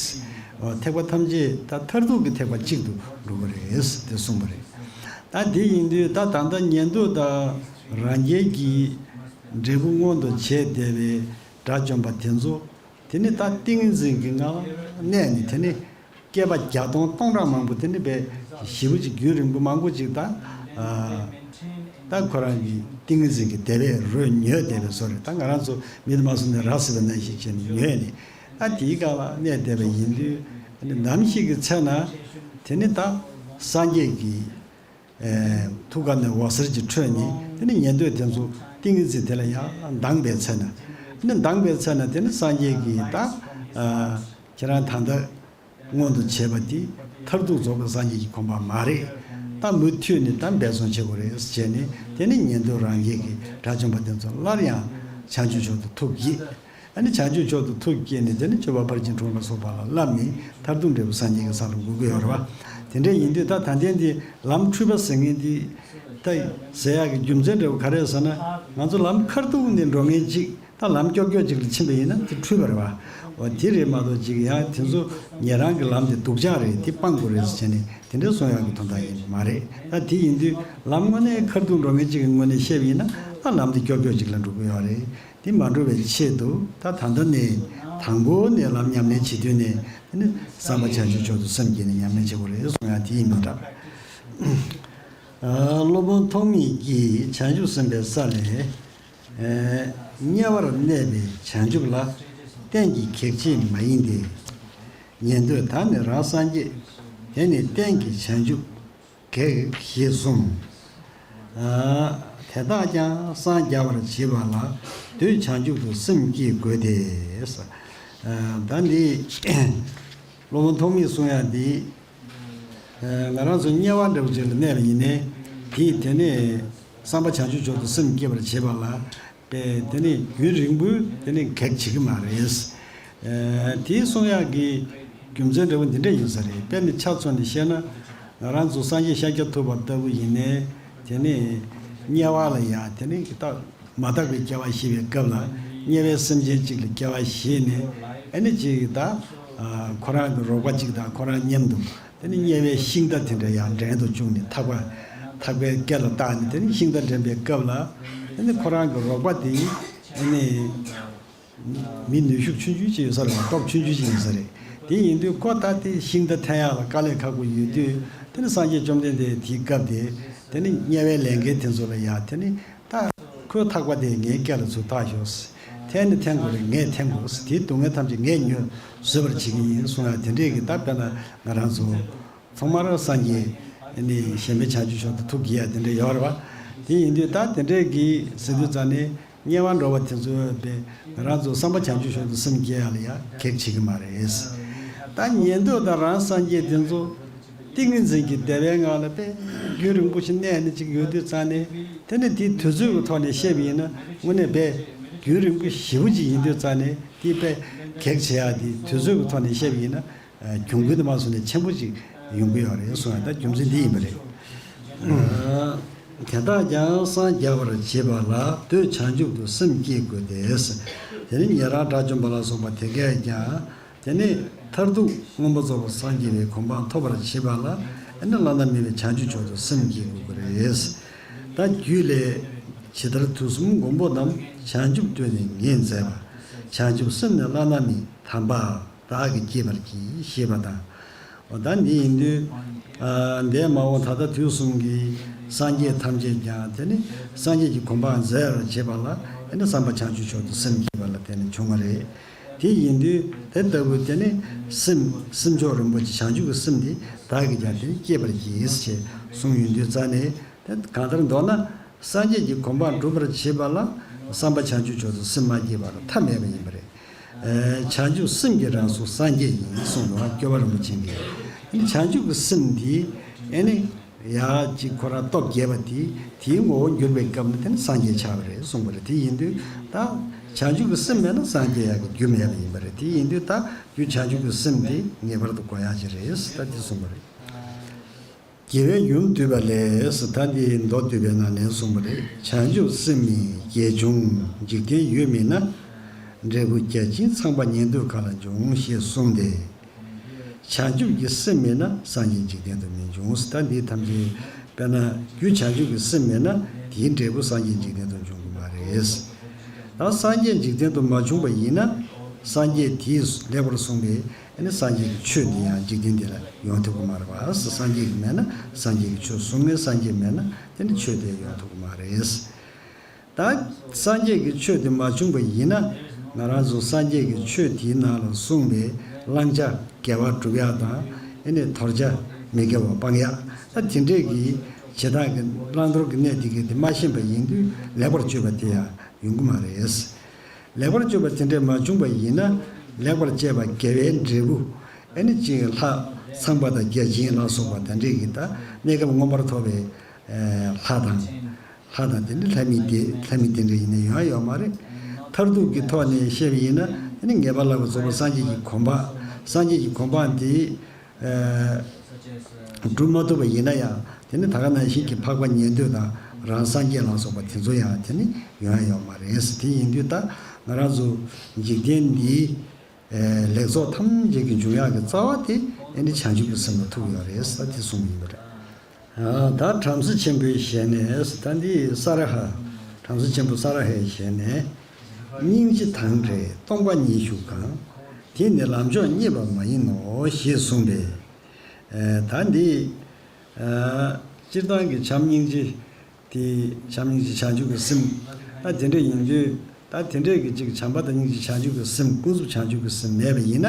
ཨ། ཐེག་པ་ཐམས་ཅད་ད་མཐར་ཐུག་གི་ཐེག་པ་གཅིག་ཏུ་འགྲོ་གི་རེད་དེ་གསུངས་པ་རེད། ད་དེ་ཡིན་དུས་ད་ད་ལྟ་ཉན་ཐོས་དང་རང་རྒྱལ་གྱི་འབྲས་བུ་མངོན་དུ་བྱས་བསྡད་པའི་དགྲ་བཅོམ་པ་དེ་ཚོ། དེ་ནི་ད་ཏིང་ངེ་འཛིན་གྱི་ངང་ལ་གནས་ནས། དེ་ནི་བསྐལ་པ་བརྒྱ་སྟོང་སྟོང་ཕྲག་མང་པོ་དེ་ནི་བས་ཞེ་པོ་ཅིག་རྒྱུན་རིང་པོ་མང་པོ་ཅིག་ད། ཨ། ད་ཁོ་རང་གི་ཏིང་ངེ་འཛིན་གྱི་དེ་བས་རོས་ཉོས་བསྡད་པའི་བཟོ་རེད། ད་ང་རང་ཚོ་མིག་ཏུ་མ་སོང་ནས་ར་བཟི་བ་ནང་བཞིན་བྱས་ནས་ཉོས་ནས། ད་དེའི་སྒང་ལ་གནས་བསྡད་པ་ཡིན་དུས། ནམ་ཞིག་གི་ཚེ་ན་དེ་ནི་ད་སངས་རྒྱས་ཀྱི། ཨེ། ཐུགས་ཀ་ནས་འོད་ཟེར་གྱི་འཕྲོས་ནས་དེ་ནི་ཉན་ཐོས་དེ་ཚོ་ཏིང་ངེ་འཛིན་དེ་ལ་ཡང་སྡང་པའི་ཚེ་ན། དེ་ནི་སྡང་པའི་ཚེ་ན་དེ་ནི་སངས་རྒྱས་ཀྱིས་ད། ཨ། ཁྱེད་རང་ད་ལྟ་མངོན་དུ་བྱས་པ་དེ་མཐར་ཐུག་རྫོགས་པའི་སངས་རྒྱས་ཀྱི་གོ་འཕང་མ་རེད། ད་མུ་མཐུད་ནས་ད་འབད་བརྩོན་བྱེད་དགོས་རེད་ཟེར་བྱས་ནས། དེ་ནི་ཉན་ཐོས་རང་རྒྱལ་གྱི་དགྲ་བཅོམ་པ་དེ་ཚོ་སླར་ཡང་བྱང་ཆུབ་མཆོག་ཏུ་ཐུགས་བསྐྱེད། ཨ་ནི་བྱང་ཆུབ་མཆོག་ཏུ་ཐུགས་བསྐྱེད་ནས་དེ་ནི་སྤྱོད་པ་ཕར་ཕྱིན་དྲུག་ལ་སོགས་པ་ལ་བསླབས་ནས་མཐར་ཐུག་འབྲས་བུ་སངས་རྒྱས་ཀྱི་ས་ལ་འགོད་ཀྱི་ཡོད་རེད་བ། དེ་འདྲ་ཡིན་དུས་ད་ད་ལྟའི་འདི་ལམ་འཁྲུལ་པ་ཟེར་མཁན་འདི་ད་ཟེར་ཡག་གི་རྒྱུ་མཚན་འདྲ་བོ་ག་རེ་ཟེར་ན། ང་ཚོ་ལམ་ཁ་ཐུག་ནས་འགྲོ་མཁན་ཅིག་ད་ལམ་ཀྱོག་ཀྱོག་ཅིག་ལ་ཕྱིན་པ་ཡིན་ན་དེ་འཁྲུལ་པ་རེད་བ། འོ་དེ་རེད་མ་གཏོགས་ཅིག་ཡང་དེ་ཚོ་ཉན་རང་གི་ལམ་དེ་སྡུག་ཅག་རེད། དེ་སྤང་དགོས་རེད་ཟེར་བྱས་ནས་དེ་འདྲ་གསུང་ཡག་གི་དོན་དག་ཡིན་པ་མ་རེད། ད་དེ་ཡིན་དུས་ལམ་དངོས་གནས་ཁ་ཐུག་འགྲོ་མཁན་ཅིག་གི་ངོས་ནས་བཤད་པ་ཡིན་ན་ད་ལམ་དེ་ཀྱོག་ཀྱོག་ཅིག་ལ་འགྲོ་གི་ཡོད་རེད། དེ་མ་འགྲོ་བའི་ཆེད་དུ་ད་ད་ལྟ་ནས་དང་པོ་ནས་ལམ་ཉམས་ལེན་བྱེད་དུས་ནས་དེ་ནི་བསམ་པ་བྱང་ཆུབ་མཆོག་ཏུ་སེམས་བསྐྱེད་ནས་ཉམས་ལེན་བྱེད་དགོས་རེད་གསུང་ཡག་དེ་ཡིན་པ་འདྲ། ཨ། སློབ་དཔོན་ཐོགས་མེད་ཀྱིས་བྱང་ཆུབ་སེམས་དཔའི་ས་ལས། ཨ། དམྱལ་བར་གནས་པའི་བྱང་ཆུབ་ལ་གཏན་གྱི་གེགས་བྱེད་མ་ཡིན་ཏེ། ཉན་ཐོས་དག་ནི་རང་སངས་རྒྱས། དེ་ནི་གཏན་གྱི་བྱང་ཆུབ་གེགས་ཞེས་གསུངས། ཨ། དེ་དག་ཀྱང་སངས་རྒྱ་བར་བྱེད་པ་ལ་འདོད་བྱང་ཆུབ་ཏུ་སེམས་བསྐྱེད་དགོས་ཏེ། ཨ། ད་འདི་སློབ་དཔོན་ཐོགས་མེད་གསུང་ཡག་འདི། ཨ། ང་རང་ཚོ་དམྱལ་བ་འདྲ་བོ་ཅིག་ལ་གནས་པ་ཡིན་ནའི་དེ་དེ་ནས། བསམ་པ་བྱང་ཆུབ་མཆོག་ཏུ་སེམས་བསྐྱེད་པར་བྱེད་པ་ལ་དཔེ་དེ་ནི་རྒྱུན་རིང་པོས་དེ་ནི་གེགས་བྱེད་ཀྱི་མ་རེད། ཨ་དེའི་གསུང་ཡག་གི་རྒྱུ་མཚན་འདྲ་བོ་འདི་འདྲ་ཡིན་ས་རེད། དཔེར་ན་ཆ་མཚོན་ནས་བཤད་ན། ང་རང་ཚོ་སངས་རྒྱས་ཤཱཀྱ་ཐུབ་པ་ལྟ་བུ་ཡིན་ནའི་དེ་ནི་དམྱལ་བ་ལ་ཡང་དེ་ནི་ད་མ་དག་པའི་སྐྱེ་བ་བཞེས་པའི་སྐབས་ལ་དམྱལ་བའི་སེམས་ཅན་གཅིག་ལ་སྐྱེ་བ་བཞེས་ནས། ཨ་ནི་གཅིག་ད་ཨ་ཁོ་རང་གི་རོགས་པ་གཅིག་དང་ཁོ་རང་མཉམ་དུ་དེ་ནི་དམྱལ་བའི་ཤིང་རྟ་དེ་འདྲ་ཡང་འགྲན་དུ་བཅུག་ནས། ཐག་པ་ཐག་པའི་སྐེ་ལ་བཏགས་ནས་དེ་ནི་ཤིང་རྟ་འགྲན་པའི་སྐབས་ལ། དེ་ནི་ཁོ་རང་གི་རོགས་པ་དེ་ཨ་ནི་མི་ནུས་ཤུགས་ཆུང་ཆུང་ཅིག་ཡོད་ས་རེད་པ། སྟོབས་ཆུང་ཆུང་ཅིག་ཡིན་ས་རེད། དེ་ཡིན་དུས་ཁོ་ད་དེ་ཤིང་རྟ་འཐེན་ཡག་ལ་དཀའ་ལས་ཁག་པོ་ཡོད་དུས། དེ་ནི་སངས་རྒྱས་བཅོམ་ལྡན་འདས་དེའི་སྐབས་དེ་དེ་ནི་དམྱལ་བའི་ལས་མཁན་དེ་ཚོ་ལ་ཡང་དེ་ནི་ད་ཁོའི་ཐག་པ་དེ་ངའི་སྐེ་ལ་ཚུར་བཏགས་ཤོག། འཐེན་ནི་འཐེན་དགོས་རེད། ངས་འཐེན་དགོས། དེའི་སྡུག་བསྔལ་ཐམས་ཅད་ངས་མྱོང་བཟོད་པར་བྱེད་ཀྱི་ཡིན་གསུང་ཡག་དེ་འདྲས་ཀྱི། ད་དཔེར་ན་ང་རང་ཚོ་ཚང་མར་སངས་རྒྱས་ནི་གཞན་ཕན་བྱང་ཆུབ་མཆོག་ཏུ་ཐུགས་དགྱེས་ཡག་དེ་འདྲ་ཡོད་རེད་པ། དེ་ཡིན་དུས་ད་དེ་འདྲས་ཀྱི་ཟེར་དུས་ཙང་ནས་དམྱལ་བ་འགྲོ་བ་དེ་ཚོ་དཔེ་ང་རང་ཚོ་བསམ་པ་བྱང་ཆུབ་མཆོག་ཏུ་སེམས་བསྐྱེད་ཡག་ལ་ཡང་གེགས་བྱེད་ཀྱི་མ་རེད། ད་ཉན་ཐོས་དང་རང་སངས་རྒྱས་དེ་ཚོ་ཏིང་ངེ་འཛིན་གྱི་བདེ་བའི་ངང་ལ་དཔེ་རྒྱུན་རིང་པོ་ཞིག་གནས་ནས་ཅིག་ཡོད་དུས་ཙང་ནས། དེ་ནི་དེའི་དུས་ཚོད་ཀྱི་ཐོག་ནས་བཤད་པ་ཡིན་ན་དངོས་གནས་དཔེ་རྒྱུན་རིང་པོ་ཞེ་པོ་ཅིག་ཡིན་དུས་ཙང་ནས། དེ་དཔེ་གེགས་བྱེད་ཡག་དེ་དུས་ཚོད་ཀྱི་ཐོག་ནས་བཤད་པ་ཡིན་ན། ཨ་གྱོང་གུན་དུ་མ་སོང་ནས་ཆེན་པོ་ཅིག་ཡོང་གི་ཡོད་རེད་གསུངས་པ། ད་རྒྱུ་མཚན་འདི་ཡིན་པ་རེད། ཨ་དེ་དག་ཀྱང་སངས་རྒྱ་བར་བྱེད་པ་ལ་འདོད་བྱང་ཆུབ་ཏུ་སེམས་བསྐྱེད་དགོས་ཏེ། དེ་ནི་ཉན་རང་དགྲ་བཅོམ་པ་ལ་སོགས་པ་དེ་གས་ཀྱང་དེ་ནི་མཐར་ཐུག་མངོན་པར་རྫོགས་པར་སངས་རྒྱས་པའི་གོ་འཕང་ཐོབ་པར་བྱེད་པ་ལ། ཨ་ནི་བླ་ན་མེད་པའི་བྱང་ཆུབ་མཆོག་ཏུ་སེམས་བསྐྱེད་དགོས་ཀྱི་རེད། ད་རྒྱུད་ལས། ཇི་ལྟར་དུས་གསུམ་མགོན་པོ་རྣམས། བྱང་ཆུབ་བསྟོད་ནས་ངས་མཛད་པ། བྱང་ཆུབ་སེམས་ནི་བླ་ན་མེད། དམ་པ་བདག་གིས་བསྐྱེད་པར་བགྱི། ཞེས་པ་དང་། འོ་ད་འདི་ཡིན་དུས། ཨ་འདས་མ་འོངས་ད་ལྟ་དུས་གསུམ་གྱི་སངས་རྒྱས་ཐམས་ཅད་ཀྱང་དེ་ནི་སངས་རྒྱས་ཀྱི་གོ་འཕང་མཛད་པར་བྱེད་པ་ལ། དེ་ནི་བསམ་པ་བྱང་ཆུབ་མཆོག་ཏུ་སེམས་བསྐྱེད་པ་ལ་བརྟེན་ནས་བྱུང་བ་རེད། དེ་ཡིན་དུས་དེ་ལྟ་བུ་དེ་ནི་སེམས་སེམས་མཆོག་རིན་པོ་ཆེ་བྱང་ཆུབ་ཀྱི་སེམས་དེ་བདག་གིས་ཀྱང་དེ་ནི་བསྐྱེད་པར་བགྱི་ཞེས་གསུངས་ཡོང་དུས་ཙང་ནས། དེ་གང་ལྟར་མདོར་ན། སངས་རྒྱས་ཀྱི་གོ་འཕང་སྒྲུབ་པར་བྱེད་པ་ལ་བསམ་པ་བྱང་ཆུབ་མཆོག་ཏུ་སེམས་མ་བསྐྱེད་པར་ཐབས་མེད་པ་ཡིན་པ་རེད། ཨེ་བྱང་ཆུབ་སེམས་ཀྱི་རང་གཟུགས་སངས་རྒྱས་ཡིན་གསུངས་འདུག་པ། སྐྱོབ་པ་རིན་པོ་ཆེ་གིས། ཨ་ནི་བྱང་ཆུབ་ཀྱི་སེམས་འདི་ཨ་ནི་ཡ་གཅིག་ཁོ་རང་སྟོབས་རྒྱས་པ་དེ། དེའི་ངོ་བོ་གྱུར་པའི་སྐབས་ནི་དེ་ནི་སངས་རྒྱས་ཆགས་པ་རེད་གསུངས་པ་རེད། དེ་ཡིན་དུས་ད་བྱང་ཆུབ་ཀྱི་སེམས་མེད་ན་སངས་རྒྱས་ཡག་གི་རྒྱུ་མེད་པ་ཡིན་པ་རེད། དེ་ཡིན་དུས་ད་རྒྱུ་བྱང་ཆུབ་ཀྱི་སེམས་དེ་ངེས་པར་དུ་དགོས་ཡག་ཅིག་རེད། ད་དེ་གསུངས་པ་རེད། རྒྱལ་བའི་ཡུམ་བསྡུས་པ་ལས། ད་འདི་མདོ་བསྡུས་པའི་ནང་ནས་གསུངས་པ་རེད། བྱང་ཆུབ་སེམས་ནི་རྒྱས་འབྱུང་། འཇིག་རྟེན་ཡུལ་མིན་ན། འབྲས་བུ་བརྒྱ་བྱིན་ཚངས་པ་ཉན་ཐོས་གང་ལ་འབྱུང་ཞེས་གསུངས་ཏེ། བྱང་ཆུབ་ཀྱི་སེམས་མེད་ན་སངས་རྒྱས་འཇིག་རྟེན་དུ་མི་འབྱུང་། ད་འདི་ཐམས་ཅད་དཔེར་ན་རྒྱུ་བྱང་ཆུབ་ཀྱི་སེམས་མེད་ན་དེའི་འབྲས་བུ་སངས་རྒྱས་འཇིག་རྟེན་དུ་འབྱུང་གི་མ་རེད། ད་སངས་རྒྱས་འཇིག་རྟེན་དུ་མ་བྱུང་བ་ཡིན་ན། སངས་རྒྱས་དེས་ལེགས་པར་གསུངས་པའི་ཨ་ནི་སངས་རྒྱས་ཀྱི་ཆོས་འདི་ཡང་འཇིག་རྟེན་འདི་ལ་ཡོང་ཐུབ་ཀྱི་མ་རེད་པ། སངས་རྒྱས་ཀྱི་མེད་ན་སངས་རྒྱས་ཀྱི་ཆོས་གསུང་མཁན་སངས་རྒྱས་མེད་ན་དེ་ནི་ཆོས་དེ་ཡོང་ཐུབ་ཀྱི་མ་རེད། ད་སངས་རྒྱས་ཀྱི་ཆོས་དེ་མ་བྱུང་བ་ཡིན་ན། ང་རང་ཚོ་སངས་རྒྱས་ཀྱི་ཆོས་དེའི་ནང་ལ་གསུངས་པའི་བླང་བྱ་དགེ་བ་སྒྲུབ་ཡག་དང་། ཨ་ནི་དོར་བྱ་མི་དགེ་བ་སྤང་ཡག་ད་དེ་འདྲས་ཀྱི་བྱེད་སྟངས་ཀྱི་བླང་དོར་གྱི་གནད་དེ་གས་དེ་མ་ཤེས་པ་ཡིན་དུས་ལེགས་པར་སྤྱོད་པ་དེ་ཡང་ཡོང་གི་མ་རེད། ལེགས་པར་སྤྱོད་པ་དེ་འདྲས་མ་བྱུང་བ་ཡིན་ན། ལེགས་པར་སྤྱད་པ་དགེ་བའི་འབྲས་བུ། ཨ་ནི་གཅིག་ལྷ་ཚངས་པ་དང་བརྒྱ་བྱིན་ལ་སོགས་པ་དེ་འདྲས་ཀྱི་ད་གནས་སྐབས་མངོན་པར་མཐོ་བའི་ཨེ་ལྷ་དང་། ལྷ་དང་དེ་འདྲས་ལྷ་མིན་དེ་ལྷ་མིན་དེ་འདྲས་ཡིན་ན་ཡོང་ཡ་ཡོད་མ་རེད། མཐར་ཐུག་གི་ཐོག་ནས་བཤད་པ་ཡིན་ན། ཨ་ནི་ངེས་པ་བསླབ་པ་རྫོགས་པ་སངས་རྒྱས་ཀྱི་གོ་འཕང་། སངས་རྒྱས་ཀྱི་གོ་འཕང་དེ། ཨ་སྒྲུབ་མ་ཐུབ་པ་ཡིན་ན་ཡང་། དེ་ནི་ད་ག་ནང་བཞིན་གྱི་འཕགས་པ་ཉན་ཐོས་དང་རང་སངས་རྒྱས་ལ་སོགས་པ་དེ་ཚོ་ཡང་དེ་ནི་ཡོང་ཡ་ཡོད་མ་རེད། དེ་ཡིན་དུས་ད་ང་རང་ཚོ་འཇིག་རྟེན་འདིའི་ཨ་ལེགས་ཚོགས་ཐམས་ཅད་ཀྱི་འབྱུང་ཡག་གི་རྩ་བ་དེ་ཨ་ནི་བྱང་ཆུབ་ཀྱི་སེམས་ལ་ཐུག་ཡོད་རེད། ད་དེ་གསུངས་ཡིན་པ་རེད། ཨ་ད་བྲམ་ཟེ་ཆེན་པོའི་ཞལ་ནས། ད་འདི་ས་ར་ཧ། བྲམ་ཟེ་ཆེན་པོ་ས་ར་ཧའི་ཞལ་ནས། སྙིང་རྗེ་དང་འབྲེལ་སྟོང་པ་ཉིད་ཞུགས་གང་། དེ་ནི་ལམ་མཆོག་རྙེད་པ་མ་ཡིན་ནོ། ཞེས་གསུངས་པས། ཨ་ད་འདི་ཨ་སྤྱིར་བཏང་གི་བྱམས་སྙིང་རྗེ་དེ། བྱམས་སྙིང་རྗེ་བྱང་ཆུབ་ཀྱི་སེམས། ད་དེ་འདྲ་ཡིན་དུས། ད་དེ་འདྲས་ཀྱི་ཅིག་བྱམས་པ་དང་སྙིང་རྗེ་བྱང་ཆུབ་ཀྱི་སེམས། ཀུན་རྫོབ་བྱང་ཆུབ་ཀྱི་སེམས་མེད་པ་ཡིན་ན།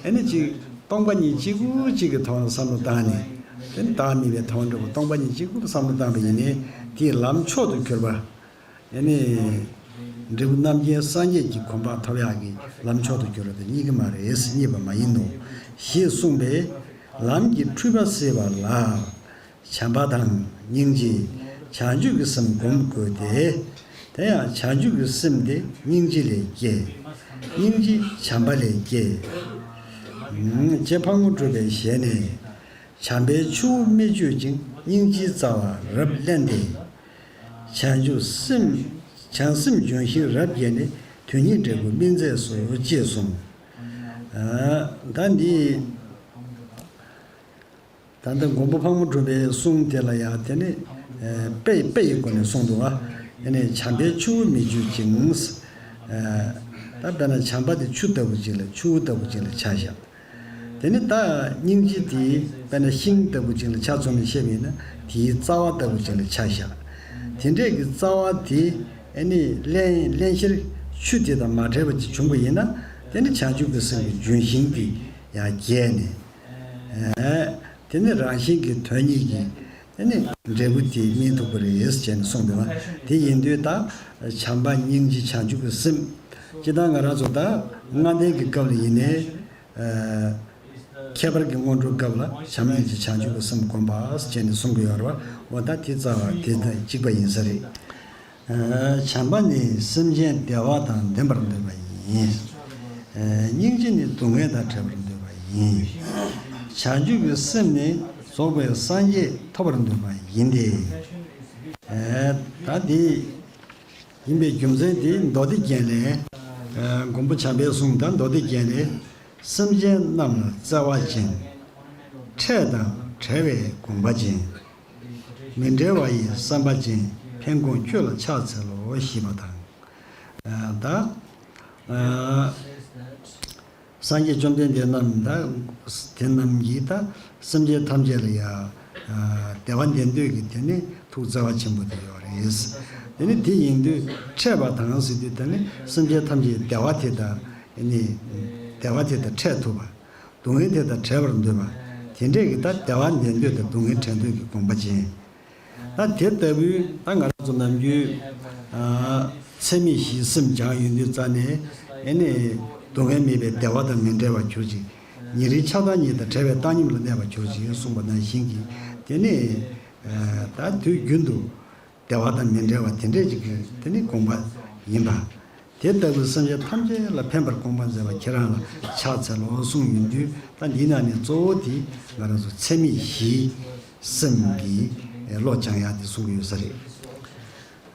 ཨ་ནི་ཅིག་སྟོང་པ་ཉིད་གཅིག་པུ་གཅིག་གི་ཐོག་ལ་བསམ་བློ་བཏང་ནས། དེ་ནི་བདག་མེད་པའི་དོན་འགྲུབ་པ་སྟོང་པ་ཉིད་གཅིག་པུ་ལ་བསམ་བློ་བཏང་བ་ཡིན་ནའི། དེའི་ལམ་མཆོག་ཏུ་གྱུར་པ། ཨ་ནི་འབྲས་བུ་རྣམ་མཁྱེན་སངས་རྒྱས་ཀྱི་གོ་འཕང་ཐོབ་ཡག་གི་ལམ་མཆོག་ཏུ་གྱུར་པ་དེ་རྙེད་ཀྱི་མ་རེད། རྙེད་པ་མ་ཡིན་ནོ། ཞེས་གསུངས་པས། ལམ་གྱི་འཁྲུལ་པ་སེལ་བ་ལ། བྱམས་པ་དང་སྙིང་རྗེ། བྱང་ཆུབ་ཀྱི་སེམས་སྒོམ་དགོས་ཏེ། དེ་ཡང་བྱང་ཆུབ་ཀྱི་སེམས་དེ་སྙིང་རྗེ་ལས་སྐྱེ། སྙིང་རྗེ་བྱམས་པ་ལས་སྐྱེ། ཅེས་ཕག་མོ་གྲུ་པའི་ཞལ་ནས། བྱམས་པའི་ཆུ་བོ་སྨིན་བཅུག་ཅིང་། སྙིང་རྗེའི་རྩ་བ་རབ་བརླན་ཏེ། བྱང་ཆུབ་སེམས། བྱང་སེམས་ལྗོན་ཤིང་རབ་རྒྱས་ནས། དོན་གཉིས་འབྲས་བུ་སྨིན་མཛད་སོ། ཅེས་གསུངས། ཨ། ད་འདི། ད་ལྟ་མགོན་པོ་ཕག་མོ་གྲུ་པའི་གསུང་དེ་ལ་ཡང་དེ་ནི། ཨ། དཔེ་དཔེ་ཡི་སྒོ་ནས་གསུངས་འདུག་བ། དེ་ནི་བྱམས་པའི་ཆུ་བོ་སྨིན་བཅུག་ཅིང་། ཨ། ད་དཔེར་ན་བྱམས་པ་དེ་ཆུ་ལྟ་བུ་ཅིག་ལ། ཆུ་བོ་ལྟ་བུ་ཅིག་ལ་ཆ་བཞག་དེ་ནི་ད་སྙིང་རྗེ་དེ་དཔེར་ན་ཤིང་ལྟ་བུ་ཅིག་ལ་ཆ་མཚོན་ནས་བཤད་པ་ཡིན་ན། དེའི་རྩ་བ་ལྟ་བུ་ཅིག་ལ་ཆ་བཞག་དེ་འདྲས་ཀྱི་རྩ་བ་དེ་ཨ་ནི་བརླན་བརླན་གཤེར། ཆུ་དེ་དང་མ་བྲལ་བ་ཅིག་བྱུང་བ་ཡིན་ན། དེ་ནི་བྱང་ཆུབ་ཀྱི་སེམས་ཀྱི་ལྗོན་ཤིང་དེ་ཡར་རྒྱས་ནས། ཨ། དེ་ནི་རང་བཞིན་གྱིས་དོན་གཉིས་ཀྱི་དེ་ནི་འབྲས་བུ་དེ་སྨིན་ཐུབ་ཀྱི་རེད་ཅེས་ནས་གསུངས་འདུག་བ། དེ་ཡིན་དུས་ད་བྱམས་པ་སྙིང་རྗེ་བྱང་ཆུབ་ཀྱི་སེམས། སྤྱིར་བཏང་ང་རང་ཚོ་ད་ལྔ་ལྡན་གྱི་སྐབས་ལ་ཡིན་ནའི། ཨ། ཁྱད་པར་གྱི་སྔོན་འགྲོའི་སྐབས་ལ་བྱམས་སྙིང་རྗེ་བྱང་ཆུབ་ཀྱི་སེམས་བསྒོམ་པ་ཅེས་ནས་གསུང་གི་ཡོད་རེད་བ། འོ་ད་དེ་རྩ་བ་དེ་དང་གཅིག་པ་ཡིན་ས་རེད། ཨ། བྱམས་པ་ནི་སེམས་ཅན་བདེ་བ་དང་ལྡན་པར་འདོད་པ་ཡིན། ཨ། སྙིང་རྗེ་ནི་སྡུག་བསྔལ་དང་བྲལ་བར་འདོད་པ་ཡིན། བྱང་ཆུབ་ཀྱི་སེམས་ནི་རྫོགས་པའི་སངས་རྒྱས་ཐོབ་པར་འདོད་པ་ཡིན་ཏེ། ཨ། ད་འདི་ཡིན་པའི་རྒྱུ་མཚན་དེ་མདོ་སྡེ་རྒྱན་ལས། ཨ། མགོན་པོ་བྱམས་པའི་གསུང་དང་མདོ་སྡེ་རྒྱན་ལས། སེམས་ཅན་རྣམས་ལ་བརྩེ་བ་ཅན། འཕྲད་དང་བྲལ་བའི་དགོངས་པ་ཅན། མི་འབྲལ་བ་ཡི་བསམ་པ་ཅན། ཕན་དགོངས་ཁྱོད་ལ་ཕྱག་འཚལ་ལོ། ཞེས་པ་དང་། ཨ། ད། ཨ། སངས་རྒྱས་བཅོམ་ལྡན་འདས་རྣམས་ད། དེ་རྣམས་ཀྱིས་ད་སེམས་ཅན་ཐམས་ཅད་ལ་ཡང་། ཨ། བདེ་བ་འདོད་འདོད་ཀྱི་དེ་ནི་ཐུགས་བརྩེ་བ་ཆེན་པོ་དེ་ཡོད་རེད། དེ་ནི་དེ་ཡིན་དུས་འཕྲད་པ་དང་ཟེར་དུས་དེ་ནི་སེམས་ཅན་ཐམས་ཅད་བདེ་བ་དེ་དང་ནི། བདེ་བ་དེ་དང་འཕྲད་ཐུབ་པ། སྡུག་བསྔལ་དེ་དང་བྲལ་བར་འདོད་པ། དེ་འདྲས་ཀྱི་ད་བདེ་བ་འདོད་འདོད་དང་སྡུག་བསྔལ་བྲལ་འདོད་ཀྱི་དགོངས་པ་ཅན། ད་དེ་ལྟ་བུའི་ད་ང་རང་ཚོ་ནམ་རྒྱུན། ཨ། ཚད་མེད་བཞིའི་སེམས་སྦྱངས་ཡོང་དུས་ཙ་ནས། ཨེ་ནས་སྡུག་བསྔལ་མེད་པའི་བདེ་བ་དང་མི་འབྲལ་བར་གྱུར་ཅིག་ཉེ་རིང་ཆགས་སྡང་གཉིས་དང་བྲལ་བའི་བཏང་སྙོམས་ལ་གནས་པར་གྱུར་ཅིག་གསུངས་པ་ནང་བཞིན་གྱི། དེ་ནས། ཨ། ད་དུས་རྒྱུན་དུ་བདེ་བ་དང་མི་འབྲལ་བ་དེ་འདྲས་ཅིག་གི་དེ་ནི་དགོངས་པ་ཡིན་པ། དེ་ལྟ་བུའི་སེམས་ཅན་ཐམས་ཅད་ལ་ཕན་པར་དགོངས་པ་མཛད་པ་ཁྱེད་རང་ལ་ཕྱག་འཚལ་ལོ་གསུངས་ཡོང་དུས། ད་འདི་ནང་ནས་གཙོ་བོ་དེ་ང་རང་ཚོ་ཚད་མེད་བཞིའི་སེམས་ཀྱི་བློ་སྦྱང་ཡག་དེ་གསུང་གི་ཡོད་ས་རེད།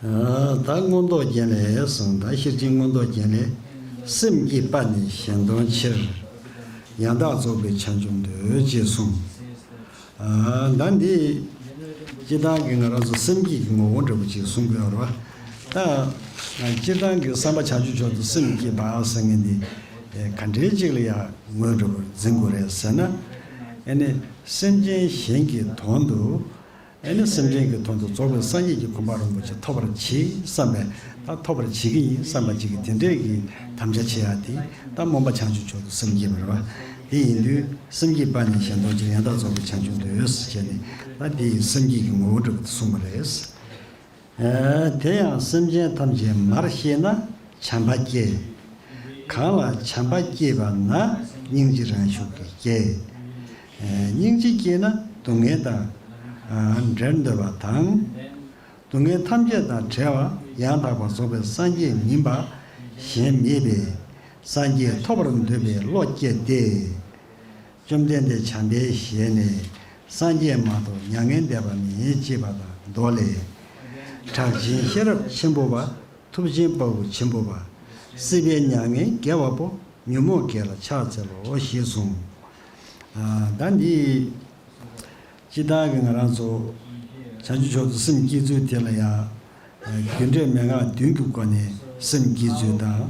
ཨ། ད་མངོན་རྟོགས་རྒྱན་ལས་གསུངས། ད་ཤེར་ཕྱིན་མངོན་རྟོགས་རྒྱན་ལས། སེམས་བསྐྱེད་པ་ནི་གཞན་དོན་ཕྱིར། ཡང་དག་རྫོགས་པའི་བྱང་ཆུབ་འདོད། ཅེས་གསུངས། ཨ། ད་འདི་སྤྱིར་བཏང་གི་ང་རང་ཚོ་སེམས་བསྐྱེད་ཀྱི་ངོ་བོ་འདྲ་པོ་ཅིག་གསུང་དགོས་རེད་བ། ད་སྤྱིར་བཏང་གི་བསམ་པ་བྱང་ཆུབ་མཆོག་ཏུ་སེམས་བསྐྱེད་པ་ཟེར་མཁན་འདི་ག་འདྲའི་ཅིག་ལ་ཡང་ངོས་འདྲ་པོ་འཛིན་དགོས་རེད་ཟེར་ན། ཨེ་ནི་སེམས་ཅན་གཞན་གྱི་དོན་དུ། ཨེ་ནི་སེམས་ཅན་གྱི་དོན་དུ་རྫོགས་པའི་སངས་རྒྱས་ཀྱི་གོ་འཕང་རིན་པོ་ཆེ་ཐོབ་པར་བྱེད་བསམ་པའི། ད་ཐོབ་པར་བྱེད་ཀྱི་ཡིན་བསམ་པ་ཅིག་གི་དེ་འདྲའི་གི་དམ་བཅའ་བྱེད་ཡག་དེ་ད་སྨོན་པ་བྱང་ཆུབ་མཆོག་ཏུ་སེམས་བསྐྱེད་པ་རེད་བ། དེ་ཡིན་དུས། སེམས་བསྐྱེད་པ་ནི་གཞན་དོན་ཕྱིར། ཡང་དག་རྫོགས་པའི་བྱང་ཆུབ་འདོད། ཟེར་བྱས་ནས་ད་དེ་ཡི་སེམས་བསྐྱེད་ཀྱི་ངོ་བོ་འདྲ་པོ་དེ་གསུངས་པ་རེད། ཨ། དེ་ཡང་སེམས་ཅན་ཐམས་ཅད་མར་ཤེས་ན་བྱམས་པ་སྐྱེ། གང་ལ་བྱམས་པ་སྐྱེས་པ་ན་སྙིང་རྗེ་རང་ཤུགས་ཀྱིས་སྐྱེ། ཨ། སྙིང་རྗེ་སྐྱེས་ན་སྡུག་བསྔལ་དང་། ཨ། བྲལ་འདོད་པ་དང་། སྡུག་བསྔལ་ཐམས་ཅད་དང་བྲལ་བ་ཡང་དག་པར་རྫོགས་པའི་སངས་རྒྱས་མིན་པ་གཞན་མེད་པས། སངས་རྒྱས་ཐོབ་པར་འདོད་པའི་བློ་སྐྱེ་སྟེ། བཅོམ་ལྡན་འདས་བྱམས་པའི་ཞལ་ནས། སངས་རྒྱས་མ་གཏོགས་མྱ་ངན་འདས་པ་མེད། ཅེས་པ་དང་མདོ་ལས། གྲགས་ཆེན་ཤེས་རབ་ཆེན་པོ་པ། ཐུབ་ཆེན་དཔའ་བོ་ཆེན་པོ་པ། སྲིད་པའི་མྱ་ངན་བརྒྱལ་བ་པོ། ཉོན་མོངས་བརྒྱད་ལ་ཕྱག་འཚལ་ལོ། ཞེས་གསུངས། ཨ། ད་འདི། སྤྱིར་བཏང་གི་ང་རང་ཚོ་བྱང་ཆུབ་མཆོག་ཏུ་སེམས་བསྐྱེད་ཚུལ་དེ་ལ་ཡང་། རྒྱུ་འབྲས་མན་ངག་བདུན་གྱི་སྒོ་ནས་སེམས་བསྐྱེད་ཚུལ་དང་།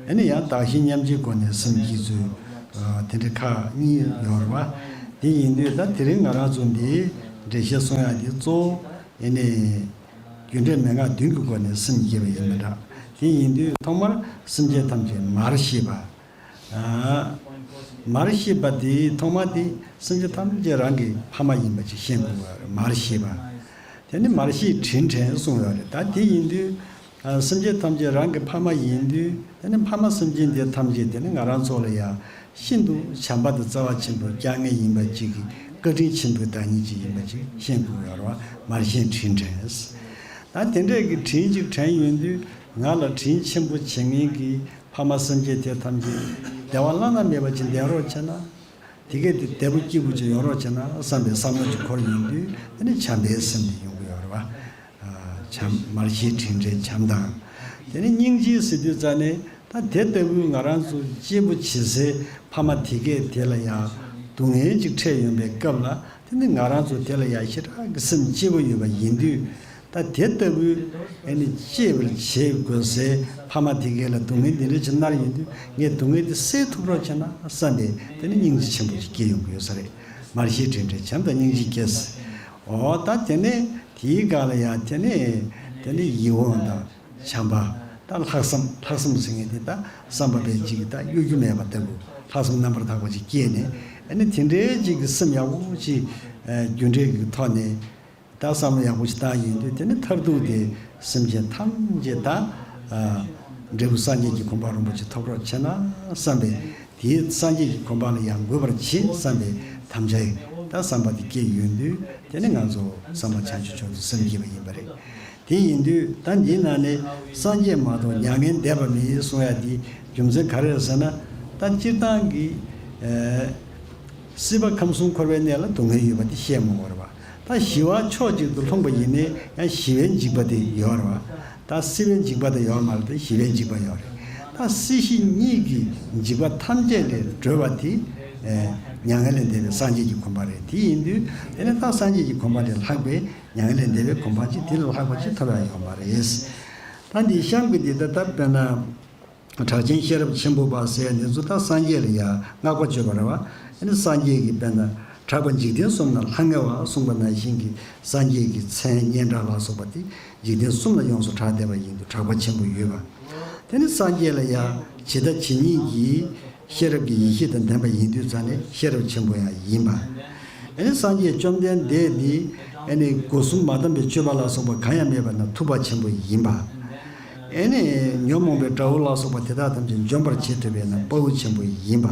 ཨ་ནི་ཡང་བདག་གཞན་མཉམ་བརྗེའི་སྒོ་ནས་སེམས་བསྐྱེད་ཚུལ། དེ་འདྲ་ཁག་གཉིས་ཡོད་རེད་བ། དེ་ཡིན་དུས་ད་དེ་རིང་ང་རང་ཚོ་འདིའི་འགྲེལ་བཤད་གསུང་ཡག་དེ་གཙོ་བོ་ཨ་ནི་རྒྱུ་འབྲས་མན་ངག་བདུན་གྱི་སྒོ་ནས་སེམས་བསྐྱེད་པ་ཡིན་པ་འདྲ། དེ་ཡིན་དུས་ཐོག་མར་སེམས་ཅན་ཐམས་ཅད་མར་ཤེས་པ། ཨ། མར་ཤེས་པ་དེ་ཐོག་མ་དེ་སེམས་ཅན་ཐམས་ཅད་རང་གི་ཕ་མ་ཡིན་པ་ཅིག་ཤེས་དགོས་པ་རེད། མར་ཤེས་པ། དེ་ནི་མར་ཤེས་དྲིན་དྲན་གསུངས་ཡོད་རེད། ད་དེ་ཡིན་དུས། ཨ། སེམས་ཅན་ཐམས་ཅད་རང་གི་ཕ་མ་ཡིན་དུས། དེ་ནི་ཕ་མ་སེམས་ཅན་དེ་ཐམས་ཅད་དེ་ནི་ང་རང་ཚོ་ལ་ཡང་ཤིན་ཏུ་བྱམས་པ་དང་བརྩེ་བ་ཆེན་པོས་བསྐྱངས་མཁན་ཡིན་པ་ཅིག་གི་བཀའ་དྲིན་ཆེན་པོའི་བདག་ཉིད་ཅིག་ཡིན་པ་ཅིག་ཤེས་དགོས་ཡོད་རེད་བ། མར་ཤེས་དྲིན་དྲན། ད་དེ་འདྲས་ཀྱི་དྲིན་ཅིག་དྲན་ཡོང་དུས། ང་ལ་དྲིན་ཆེན་པོ་བྱེད་མཁན་གྱི་ཕ་མ་སེམས་ཅན་དེ་ཐམས་ཅད་བདེ་བ་བླ་ན་མེད་པ་ཅིག་ལྡན་རོགས་བྱས་ན། དེ་གས་དེ་བདེ་པོ་སྐྱིད་པོ་ཅིག་ཡོང་རོགས་བྱས་ན་བསམ་པའི་བསམ་བློ་ཅིག་འཁོར་ཡོང་དུས། དེ་ནི་བྱམས་པའི་སེམས་དེ་ཡོང་གི་ཡོད་རེད་བ། བྱམས། མར་ཤེས་དྲིན་དྲན་བྱམས་དང་། དེ་ནི་སྙིང་རྗེ་ཟེར་དུས་ཙ་ནས། ད་དེ་ལྟ་བུའི་ང་རང་ཚོ་གཅེས་པོ་བྱེད་སའི་ཕ་མ་དེ་གས་དེ་ལ་ཡང་སྡུག་བསྔལ་ཅིག་འཕྲད་ཡོང་པའི་སྐབས་ལ། དེ་ནི་ང་རང་ཚོ་དེ་ལ་ཡང་ཞེ་དྲག་གི་སེམས་གཅེས་པོ་ཡོད་པ་ཡིན་དུས། ད་དེ་ལྟ་བུའི་ཨ་ནི་གཅེས་པར་བྱེད་དགོས་སའི་ཕ་མ་དེ་གས་ལ་སྡུག་བསྔལ་འདི་འདྲ་ཅིག་མནར་ཡོང་དུས། ངས་སྡུག་བསྔལ་དེ་སེལ་ཐུབ་རོགས་བྱས་ན་བསམ་པའི་དེ་ནི་སྙིང་རྗེ་ཆེན་པོ་ཅིག་སྐྱེ་ཡོང་གི་ཡོད་ས་རེད། མར་ཤེས་དྲིན་དྲན་བྱམས་དང་སྙིང་རྗེ་སྐྱེས། འོ་ད་དེ་ནས་དེའི་སྒང་ལ་ཡང་དེ་ནས་དེ་ནས་ཡིད་འོང་དང་། བྱམས་པ། ད་ལྷག་བསམ། ལྷག་བསམ་ཟེར་མཁན་དེ་ད་བསམ་པ་དཔེ་གཅིག་ད་གཡོ་སྒྱུ་མེད་པ་ལྟ་བུ། ལྷག་བསམ་རྣམ་པར་དག་པ་ཅིག་སྐྱེས་ནས། ཨ་ནི་དེ་འདྲའི་ཅིག་གི་སེམས་ཡག་པོ་ཅིག་ཨ་རྒྱུ་འབྲས་ཀྱི་ཐོག་ནས་ད་བསམ་བློ་ཡག་པོ་ཅིག་བཏང་ཡོང་དུས། དེ་ནི་མཐར་ཐུག་དེ་སེམས་ཅན་ཐམས་ཅད་ད་ཨ་འབྲས་བུ་སངས་རྒྱས་ཀྱི་གོ་འཕང་རིན་པོ་ཆེ་ཐོབ་རོགས་བྱས་ན་བསམ་པའི། དེའི་སངས་རྒྱས་ཀྱི་གོ་འཕང་ལ་ཡང་འགོད་པར་བྱེད་བསམ་པའི་དམ་བཅའ་ཡི་ད་བསམ་པ་དེ་སྐྱེས་ཡོང་དུས། དེ་ནི་ང་ཚོ་བསམ་པ་བྱང་ཆུབ་མཆོག་ཏུ་སེམས་བསྐྱེད་པ་ཡིན་པ་རེད། དེ་ཡིན་དུས་ད་འདིའི་ནང་ནས་སངས་རྒྱས་མ་གཏོགས་མྱ་ངན་འདས་པ་མེད་གསུང་ཡ་དེ་རྒྱུ་མཚན་ག་རེ་རེད་ཟེར་ན། ད་སྤྱིར་བཏང་གི་ཨ་སྲིད་པ་ཁམས་གསུམ་འཁོར་བའི་གནས་ལ་སྡུག་བསྔལ་ཡོད་པ་དེ་བཤད་མི་དགོས་རེད་བ། ད་ཞི་བ་ཕྱོགས་གཅིག་ཏུ་ལྷུང་བ་ཡིན་ནའི་ཡང་ཞི་བའི་འཇིགས་པ་དེ་ཡོད་རེད་བ། ད་སྲིད་པའི་འཇིགས་པ་དེ་ཡོད་མ་རེད་དེ། ཞི་བའི་འཇིགས་པ་ཡོད་རེད། ད་སྲིད་ཞི་གཉིས་ཀྱི་འཇིགས་པ་ཐམས་ཅད་ལས་སྒྲོལ་བ་དེ་ཨེ་མྱ་ངན་ལས་འདས་པའི་སངས་རྒྱས་ཀྱི་གོ་འཕང་རེད། དེ་ཡིན་དུས་དེ་ནི་ད་སངས་རྒྱས་ཀྱི་གོ་འཕང་ལས་ལྷག་པའི་མྱ་ངན་ལས་འདས་པའི་གོ་འཕང་ཅིག་དེ་ལས་ལྷག་པ་ཅིག་ཐོབ་ཡ་ཡོད་མ་རེད། ད་འདི་གཤམ་གྱི་འདི་ད་ད་དཔེར་ན། གྲགས་ཆེན་ཤེས་རབ་ཆེན་པོ་པ་ཟེར་ཡ་འདི་ཚོ་ད་སངས་རྒྱས་ལ་ཡང་བསྔགས་པ་བརྗོད་པ་རེད་བ། ཨ་ནི་སངས་རྒྱས་ཀྱི་དཔེར་ན་གྲགས་པ་འཇིག་རྟེན་གསུམ་ན་ལྷང་ངེ་བ་གསུངས་པ་ནང་བཞིན་གྱི་སངས་རྒྱས་ཀྱི་མཚན་སྙན་གྲགས་ལ་སོགས་པ་དེ་འཇིག་རྟེན་གསུམ་ལ་ཡོངས་སུ་གྲགས་བསྡད་པ་ཡིན་དུས་གྲགས་པ་ཆེན་པོ་ཡོད་པ། དེ་ནི་སངས་རྒྱས་ལ་ཡང་ཇི་ལྟ་ཇི་སྙེད་ཀྱི་ཤེས་རབ་ཀྱི་ཡེ་ཤེས་དང་ལྡན་པ་ཡིན་དུས་ཙ་ནས་ཤེས་རབ་ཆེན་པོ་ཡང་ཡིན་པ། ཨ་ནི་སངས་རྒྱས་བཅོམ་ལྡན་འདས་འདི་ཨ་ནི་སྒོ་གསུམ་མ་དམ་པའི་སྤྱོད་པ་ལ་སོགས་པ་གང་ཡང་མེད་པ་ན་ཐུབ་པ་ཆེན་པོ་ཡིན་པ། ཨེ་ནས་ཉོན་མོངས་པའི་དགྲ་བོ་ལ་སོགས་པ་དེ་དག་ཐམས་ཅད་འཇོམས་པར་བྱེད་ཐུབ་པས་ན་དཔའ་བོ་ཆེན་པོ་ཡིན་པ།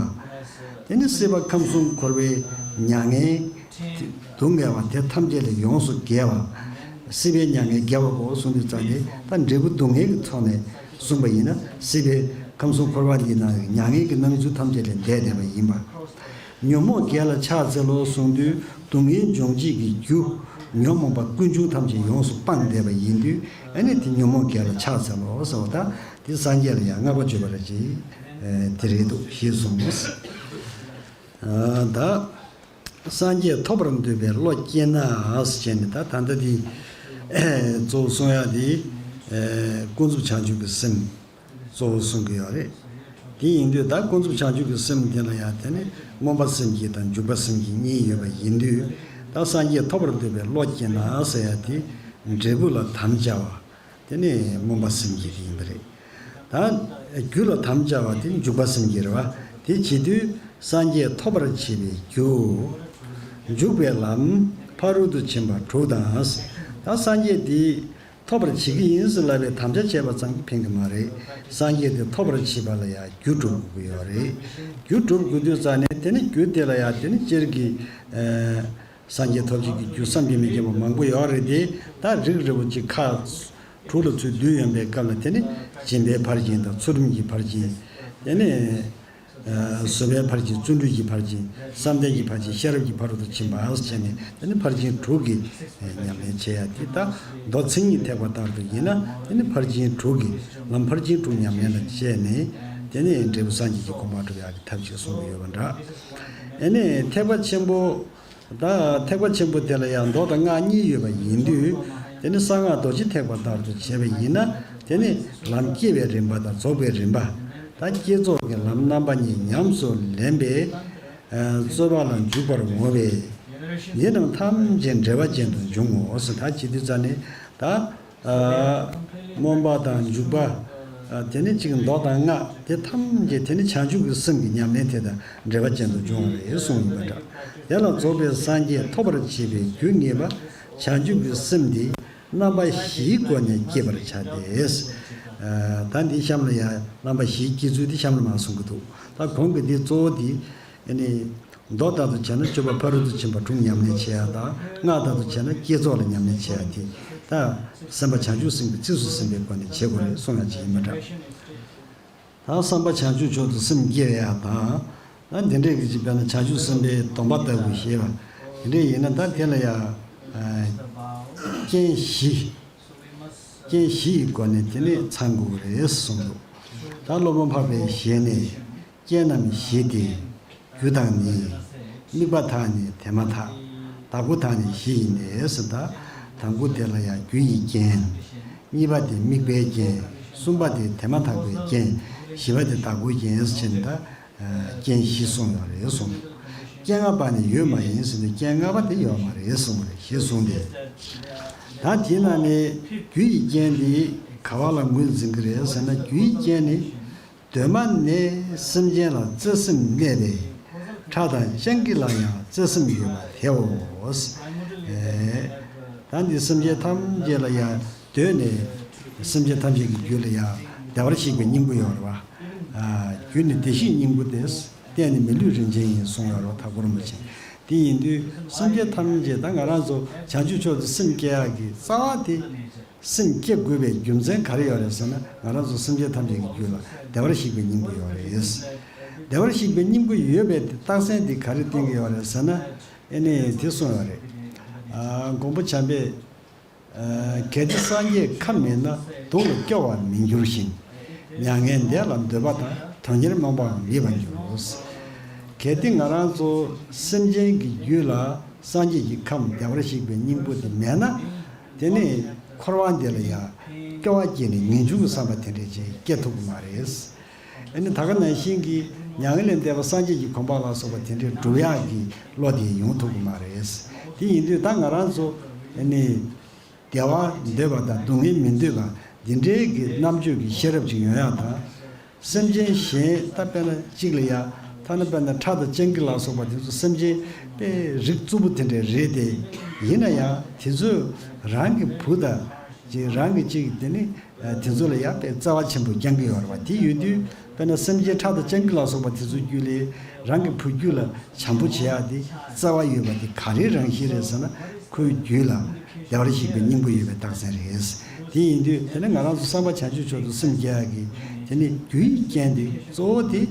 དེ་ནི་སྲིད་པ་ཁམས་གསུམ་འཁོར་བའི་མྱ་ངན་སྡུག་བསྔལ་བ་དེ་ཐམས་ཅད་ལས་ཡོངས་སུ་རྒྱལ་བ། སྲིད་པའི་མྱ་ངན་རྒྱལ་བ་གོ་གསུངས་དུས་ཙམ་ནས། ད་འབྲས་བུ་སྡུག་བསྔལ་གྱི་ཐོག་ནས་གསུངས་པ་ཡིན་ན། སྲིད་པའི་ཁམས་གསུམ་འཁོར་བ་འདིའི་ནང་མྱ་ངན་གྱི་སྣང་ཚུལ་ཐམས་ཅད་ལས་འདས་བསྡད་པ་ཡིན་པ། ཉོན་མོངས་བརྒྱད་ལ་ཕྱག་འཚལ་ལོ་གསུངས་དུས། སྡུག་བསྔལ་འབྱུང་བྱེད་ཀྱི་རྒྱུ་ཉོན་མོངས་པ་ཀུན་འབྱུང་ཐམས་ཅད་ཡོངས་སུ་སྤངས་བསྡད་པ་ཡིན་དུས། ཨ་ནི་དེ་ཉོན་མོངས་བརྒྱད་ལ་ཕྱག་འཚལ་ལོ་ཟེར་བ་དང་། དེ་སངས་རྒྱས་ལ་ཡང་བསྔགས་པ་བརྗོད་པ་རེད་ཅེས་དེ་རེད་འདུག་ཞེས་གསུངས། ད་སངས་རྒྱས་ཐོབ་པར་འདོད་པའི་བློ་སྐྱེས་ན་ཟེར་བྱས་ནས། ད་ད་ལྟ་དེ་གཙོ་བོ་གསུང་ཡག་དེ་ཀུན་རྫོབ་བྱང་ཆུབ་ཀྱི་སེམས། གཙོ་བོ་གསུང་གི་ཡོད་རེད། དེ་ཡིན་དུས་ད་ཀུན་རྫོབ་བྱང་ཆུབ་ཀྱི་སེམས་དེ་ལ་ཡང་དེ་ནི་མངོན་པ་སེམས་བསྐྱེད་དང་འཇུག་པ་སེམས་བསྐྱེད་གཉིས་ཡོད་པ་ཡིན་དུས། ད་སངས་རྒྱས་ཐོབ་པར་འདོད་པའི་བློ་སྐྱེས་ན་ཟེར་ཡ་དེ་འབྲས་བུ་ལ་དམ་བཅའ་བ་དེ་ནི་མངོན་པ་སེམས་བསྐྱེད་དེ་ཡིན་པ་རེད། ད་རྒྱུ་ལ་དམ་བཅའ་བ་དེ་འཇུག་པ་སེམས་བསྐྱེད་རེད་བ། དེ་བྱེད་དུས་སངས་རྒྱས་ཐོབ་པར་བྱེད་པའི་རྒྱུ། འཇུག་པའི་ལམ། ཕ་རོལ་ཏུ་ཕྱིན་པ་དྲུག་དང་། ད་སངས་རྒྱས་དེ་ཐོབ་པར་བྱེད་ཀྱི་ཡིན་ཟེར་ལབ་པའི་དམ་བཅའ་བྱས་པ་ཙམ་གྱིས་ཕན་གྱི་མ་རེད། སངས་རྒྱས་དེ་ཐོབ་པར་བྱེད་པ་ལ་ཡང་རྒྱུ་སྒྲུབ་དགོས་ཀྱི་ཡོད་རེད། རྒྱུ་སྒྲུབ་དགོས་དུས་ཙང་ནས་དེ་ནི་རྒྱུ་དེ་ལ་ཡང་དེ་ནི་སྤྱིར་གྱི་ཨ་སངས་རྒྱས་ཐོབ་བྱེད་ཀྱི་རྒྱུ་བསམ་གྱིས་མི་ཁྱབ་པ་མང་པོ་ཡོད་རེད་དེ། ད་རིགས་རིལ་པོ་ཅིག་ཁག་དྲུག་ལ་ཚུར་བསྡུས་ཡོང་པའི་སྐབས་ལ། དེ་ནི་སྦྱིན་པའི་ཕར་ཕྱིན་དང་། ཚུལ་ཁྲིམས་ཀྱི་ཕར་ཕྱིན། དེ་ནི་ཨ་བཟོད་པའི་ཕར་ཕྱིན། བརྩོན་འགྲུས་ཀྱི་ཕར་ཕྱིན། བསམ་གཏན་གྱི་ཕར་ཕྱིན། ཤེས་རབ་ཀྱི་ཕ་རོལ་ཏུ་ཕྱིན་པ་ཟེར་བྱས་ནས། དེ་ནི་ཕར་ཕྱིན་དྲུག་གི་ཨ་ཉམས་ལེན་བྱེད་ཡ་དེ། ད་མདོ་མཚན་ཉིད་ཐེག་པ་ལྟར་དུ་ཡིན་ན། དེ་ནི་ཕར་ཕྱིན་དྲུག་གི་ལམ་ཕར་ཕྱིན་དྲུག་ཉམས་ལེན་ལ་བྱས་ནས། དེ་ནི་འབྲས་བུ་སངས་རྒྱས་ཀྱི་གོ་འཕང་སྒྲུབ་ཡག་གི་ཐབས་ཤེས་གསུངས་ཀྱི་ཡོད་པ་འདྲ། ཨ་ནི་ཐེག་པ་ཆེན་པོ། ད་ཐེག་པ་ཆེན་པོ་དེ་ལ་ཡང་མདོ་དང་སྔགས་གཉིས་ཡོད་པ་ཡིན་དུས། དེ་ནི་གསང་སྔགས་རྡོ་རྗེ་ཐེག་པ་ལྟར་དུ་བྱས་པ་ཡིན་ན། དེ་ནི་ལམ་སྐྱེ་བའི་རིམ་པ་དང་རྫོགས་པའི་རིམ་པ། ད་བསྐྱེད་རྫོགས་ཀྱི་ལམ་རྣམ་པ་གཉིས་ཉམས་སུ་ལེན་པའི་ཨ་རྩོད་པ་ལ་འཇུག་པར་འོང་བས། འདི་རྣམས་ཐམས་ཅད་འབྲེལ་བ་ཅན་དུ་འབྱུང་ངོ་ཟེར། ད་བྱེད་དུས་ཙ་ནས་ད་ཨ་སྨོན་པ་དང་འཇུག་པ། ཨ་དེ་ནི་གཅིག་མདོ་དང་སྔགས་དེ་ཐམས་ཅད་དེ་ནི་བྱང་ཆུབ་ཀྱི་སེམས་ཀྱི་ཉམས་ལེན་དེ་དང་འབྲེལ་བ་ཅན་དུ་འབྱུང་བ་རེད་གསུངས་ཡིན་པ་འདྲ། དེ་ལ་རྫོགས་པའི་སངས་རྒྱས་ཐོབ་པར་བྱེད་པའི་རྒྱུ་ངེས་པ་བྱང་ཆུབ་ཀྱི་སེམས་འདི་རྣམ་པ་བཞིའི་སྒོ་ནས་བསྐྱེད་པར་བྱ་སྟེ། ཨ་ད་འདི་གཤམ་ལ་ཡང་རྣམ་པ་བཞིའི་བསྐྱེད་ཚུལ་འདི་གཤམ་ལ་མར་གསུང་གི་འདུག། ད་གོང་གི་འདི་གཙོ་བོ་འདི་ཨ་ནི། མདོ་ལྟར་དུ་བྱས་ན་སྤྱོད་པ་ཕ་རོལ་ཏུ་ཕྱིན་པ་དྲུག་ཉམས་ལེན་བྱེད་ཡ་དང་། སྔགས་ལྟར་དུ་བྱས་ན་བསྐྱེད་རྫོགས་ལ་ཉམས་ལེན་བྱེད་ཡ་དེ། ད་ ད་སེམས་པ་བྱང་ཆུབ་སེམས་ཀྱི་རྩིས་སུ་ཟིན་པའི་སྒོ་ནས་བྱེད་དགོས་རེད་གསུང་ཡ་ཅིག་ཡིན་པ་འདྲ། ད་བསམ་པ་བྱང་ཆུབ་མཆོག་ཏུ་སེམས་བསྐྱེད་ཡ་དང་། ད་འདི་འདྲས་ཀྱི་ཅིག་དཔེར་ན་བྱང་ཆུབ་སེམས་དཔའི་སྡོམ་པ་ལྟ་བུ་ཞེས་པ་འདི་འདྲས་ཡིན་ན། ད་དེ་ལ་ཡ་རྐྱེན་བཞི། རྐྱེན་བཞི་ཡི་སྒོ་ནས་དེ་ནི་ཚང་དགོས་ཀྱི་རེད་གསུངས་འདུག། ད་སློབ་དཔོན་འཕགས་པའི་ཞལ་ནས། རྐྱེན་རྣམས་བཞི་སྟེ། རྒྱུ་དང་ནི། དམིགས་པ་དང་ནི་དེ་མ་ཐག། བདག་པོ་དང་ནི་བཞི་ཡིན་ཏེ་ཟེར། ད་དང་པོ་དེ་ལ་ཡང་རྒྱུ་ཡི་རྐྱེན། གཉིས་པ་དེ་དམིགས་པའི་རྐྱེན། གསུམ་པ་དེ་དེ་མ་ཐག་པའི་རྐྱེན། བཞི་པ་དེ་བདག་པོའི་རྐྱེན་ཟེར་ནས་ད་རྐྱེན་བཞི་གསུངས་ཡོད་རེད་གསུངས། རྐྱེན་ལྔ་པ་ནི་ཡོད་མ་ཡིན་ཟེར་ནས་རྐྱེན་ལྔ་པ་དེ་ཡོད་མ་རེད་གསུངས་པ་རེད། ཞེས་གསུངས་ཏེ། ད་དེའི་ནང་ནས་རྒྱུ་ཡི་རྐྱེན་དེ་ག་བ་ལ་ངོས་འཛིན་གྱི་རེད་ཟེར་ན། རྒྱུ་ཡི་རྐྱེན་ནི། གདོད་མ་ནས་སེམས་ཅན་ལ་བརྩེ་སེམས་གནས་པས། ཁྲག་དང་སྤྱང་ཀི་ལ་ཡང་བརྩེ་སེམས་ཡོད་པ་དེའོ། ཨེ། ད་འདི་སེམས་ཅན་ཐམས་ཅད་ལ་ཡང་གདོད་ནས་སེམས་ཅན་ཐམས་ཅད་ཀྱི་རྒྱུད་ལ་ཡང་བདེ་བར་གཤེགས་པའི་སྙིང་པོ་ཡོད་རེད་པ། ཨ། རྒྱུ་ནི་བདེ་གཤེགས་སྙིང་པོ་སྟེ། རྟེན་ནི་མི་ལུས་རིན་ཆེན་ཡིན་གསུངས་ཡོད་རེད་པ། མཐའ་འཁོར་རིན་པོ་ཆེ། དེ་ཡིན་དུས་སེམས་ཅན་ཐམས་ཅད། ད་ང་རང་ཚོ་བྱང་ཆུབ་མཆོག་ཏུ་སེམས་བསྐྱེད་ཡག་གི་རྩ་བ་དེ། སེམས་བསྐྱེད་དགོས་པའི་རྒྱུ་མཚན་ག་རེ་ཡོད་རེད་ཟེར་ན། ང་རང་ཚོ་སེམས་ཅན་ཐམས་ཅད་ཀྱི་རྒྱུད་ལ་བདེ་བར་གཤེགས་པའི་སྙིང་པོ་ཡོད་རེད། བདེ་བར་གཤེགས་པའི་སྙིང་པོ་ཡོད་པའི་རྟགས་མཚན་དེ་ག་རེ་བསྟན་གྱི་ཡོད་རེད་ཟེར་ན། ཨེ་ནས་དེ་གསུངས་ཡོད་རེད། ཨ། མགོན་པོ་བྱམས་པས། ཨ། གལ་ཏེ་སངས་རྒྱས་ཁམས་མེད་ན། སྡུག་ལ་སྐྱོ་བར་མི་འགྱུར་ཞིང་། མྱ་ངན་འདས་ལ་འདོད་པ་དང་། དོན་གཉེར་རྨོངས་པའང་མེད་པར་འགྱུར། གལ་ཏེ་ང་རང་ཚོ་སེམས་ཅན་གྱི་རྒྱུད་ལ་སངས་རྒྱས་ཀྱི་ཁམས་བདེ་བར་གཤེགས་པའི་སྙིང་པོ་དེ་མེད་ན། དེ་ནི་འཁོར་བ་འདི་ལ་ཡང་སྐྱོ་བ་སྐྱེས་ནས་ངེས་འབྱུང་གི་བསམ་པ་དེ་འདྲས་ཅིག་སྐྱེ་ཐུབ་ཀྱི་མ་རེད། ཨ་ནི་ད་ག་ནང་བཞིན་གྱི་མྱ་ངན་ལས་འདས་པ་སངས་རྒྱས་ཀྱི་གོ་འཕང་ལ་སོགས་པ་དེ་འདྲས་སྒྲུབ་ཡག་གི་བློ་དེ་ཡོང་ཐུབ་ཀྱི་མ་རེད། དེ་ཡིན་དུས་ད་ང་རང་ཚོ་ཨ་ནི་བདེ་བ་འདོད་པ་དང་སྡུག་བསྔལ་མི་འདོད་པ་འདི་འདྲའི་གི་རྣམ་དཔྱོད་ཀྱི་ཤེས་རབ་ཅིག་ཡོང་ཡག་དང་། སེམས་ཅན་གཞན་ད་དཔེར་ན་གཅིག་ལ་ཡ། ཐ་ན་དཔེར་ན་ཁྲག་དང་སྤྱང་ཀི་ལ་སོགས་པ་དེ་ཚོ་སེམས་ཅན་དཔེ་རིགས་རྩུབ་པོ་དེ་འདྲ་རེད་དེ། ཡིན་ན་ཡང་དེ་ཚོས་རང་གི་བུ་དང་ཅིག་རང་གི་ཅིག་དེ་ནི་དེ་ཚོ་ལ་ཡ་དཔེ་བརྩེ་བ་ཆེན་པོ་བསྐྱང་གི་ཡོད་རེད་པ། དེ་ཡོད་དུས་དཔེར་ན་སེམས་ཅན་ཁྲག་དང་སྤྱང་ཀི་ལ་སོགས་པ་དེ་ཚོ་རྒྱུད་ལས་རང་གི་བུ་རྒྱུད་ལ་བྱམས་པོ་བྱེད་ཡག་དེ་བརྩེ་བ་ཡོད་པ་དེ་ག་རེའི་རང་བཞིན་རེད་ཟེར་ན། ཁོའི་རྒྱུད་ལ་བདེ་བར་གཤེགས་པའི་སྙིང་པོ་ཡོད་པའི་རྟགས་མཚན་རེད། དེ་ཡིན་དུས་དེ་ནི་ང་རང་ཚོ་བསམ་པ་བྱང་ཆུབ་མཆོག་ཏུ་སེམས་བསྐྱེད་ཡག་གི་དེ་ནི་རྒྱུ་ཡི་རྐྱེན་དེ་གཙོ་བོ་དེ།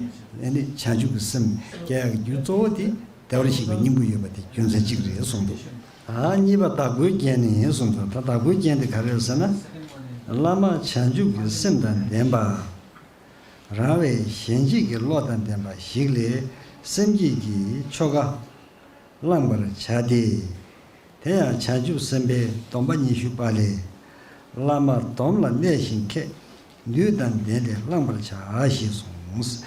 དེ་ནི་བྱང་ཆུབ་ཀྱི་སེམས་བསྐྱེད་ཡག་གི་རྒྱུ་གཙོ་བོ་དེ་བདེ་བར་གཤེགས་པའི་སྙིང་པོ་ཡོད་པ་དེ་རྒྱུ་མཚན་གཅིག་རེད་གསུངས་འདུག། ཨ། གཉིས་པ་བདག་པོའི་རྐྱེན་ནི་གསུངས་འདུག། ད་བདག་པོའི་རྐྱེན་དེ་ག་རེ་རེད་ཟེར་ན། བླ་མ་བྱང་ཆུབ་ཀྱི་སེམས་དང་ལྡན་པ། རང་བས་གཞན་གཅེས་ཀྱི་བློ་དང་ལྡན་པ་ཞིག་ལས་སེམས་བསྐྱེད་ཀྱི་ཆོ་ག་བླང་བར་བྱ་སྟེ། དེ་ཡང་བྱང་ཆུབ་སེམས་དཔའི་སྡོམ་པ་ཉི་ཤུ་པ་ལས། བླ་མ་སྡོམ་ལ་གནས་ཤིང་མཁས། ནུས་དང་ལྡན་ཏེ་བླང་བར་བྱ་ཞེས་གསུངས།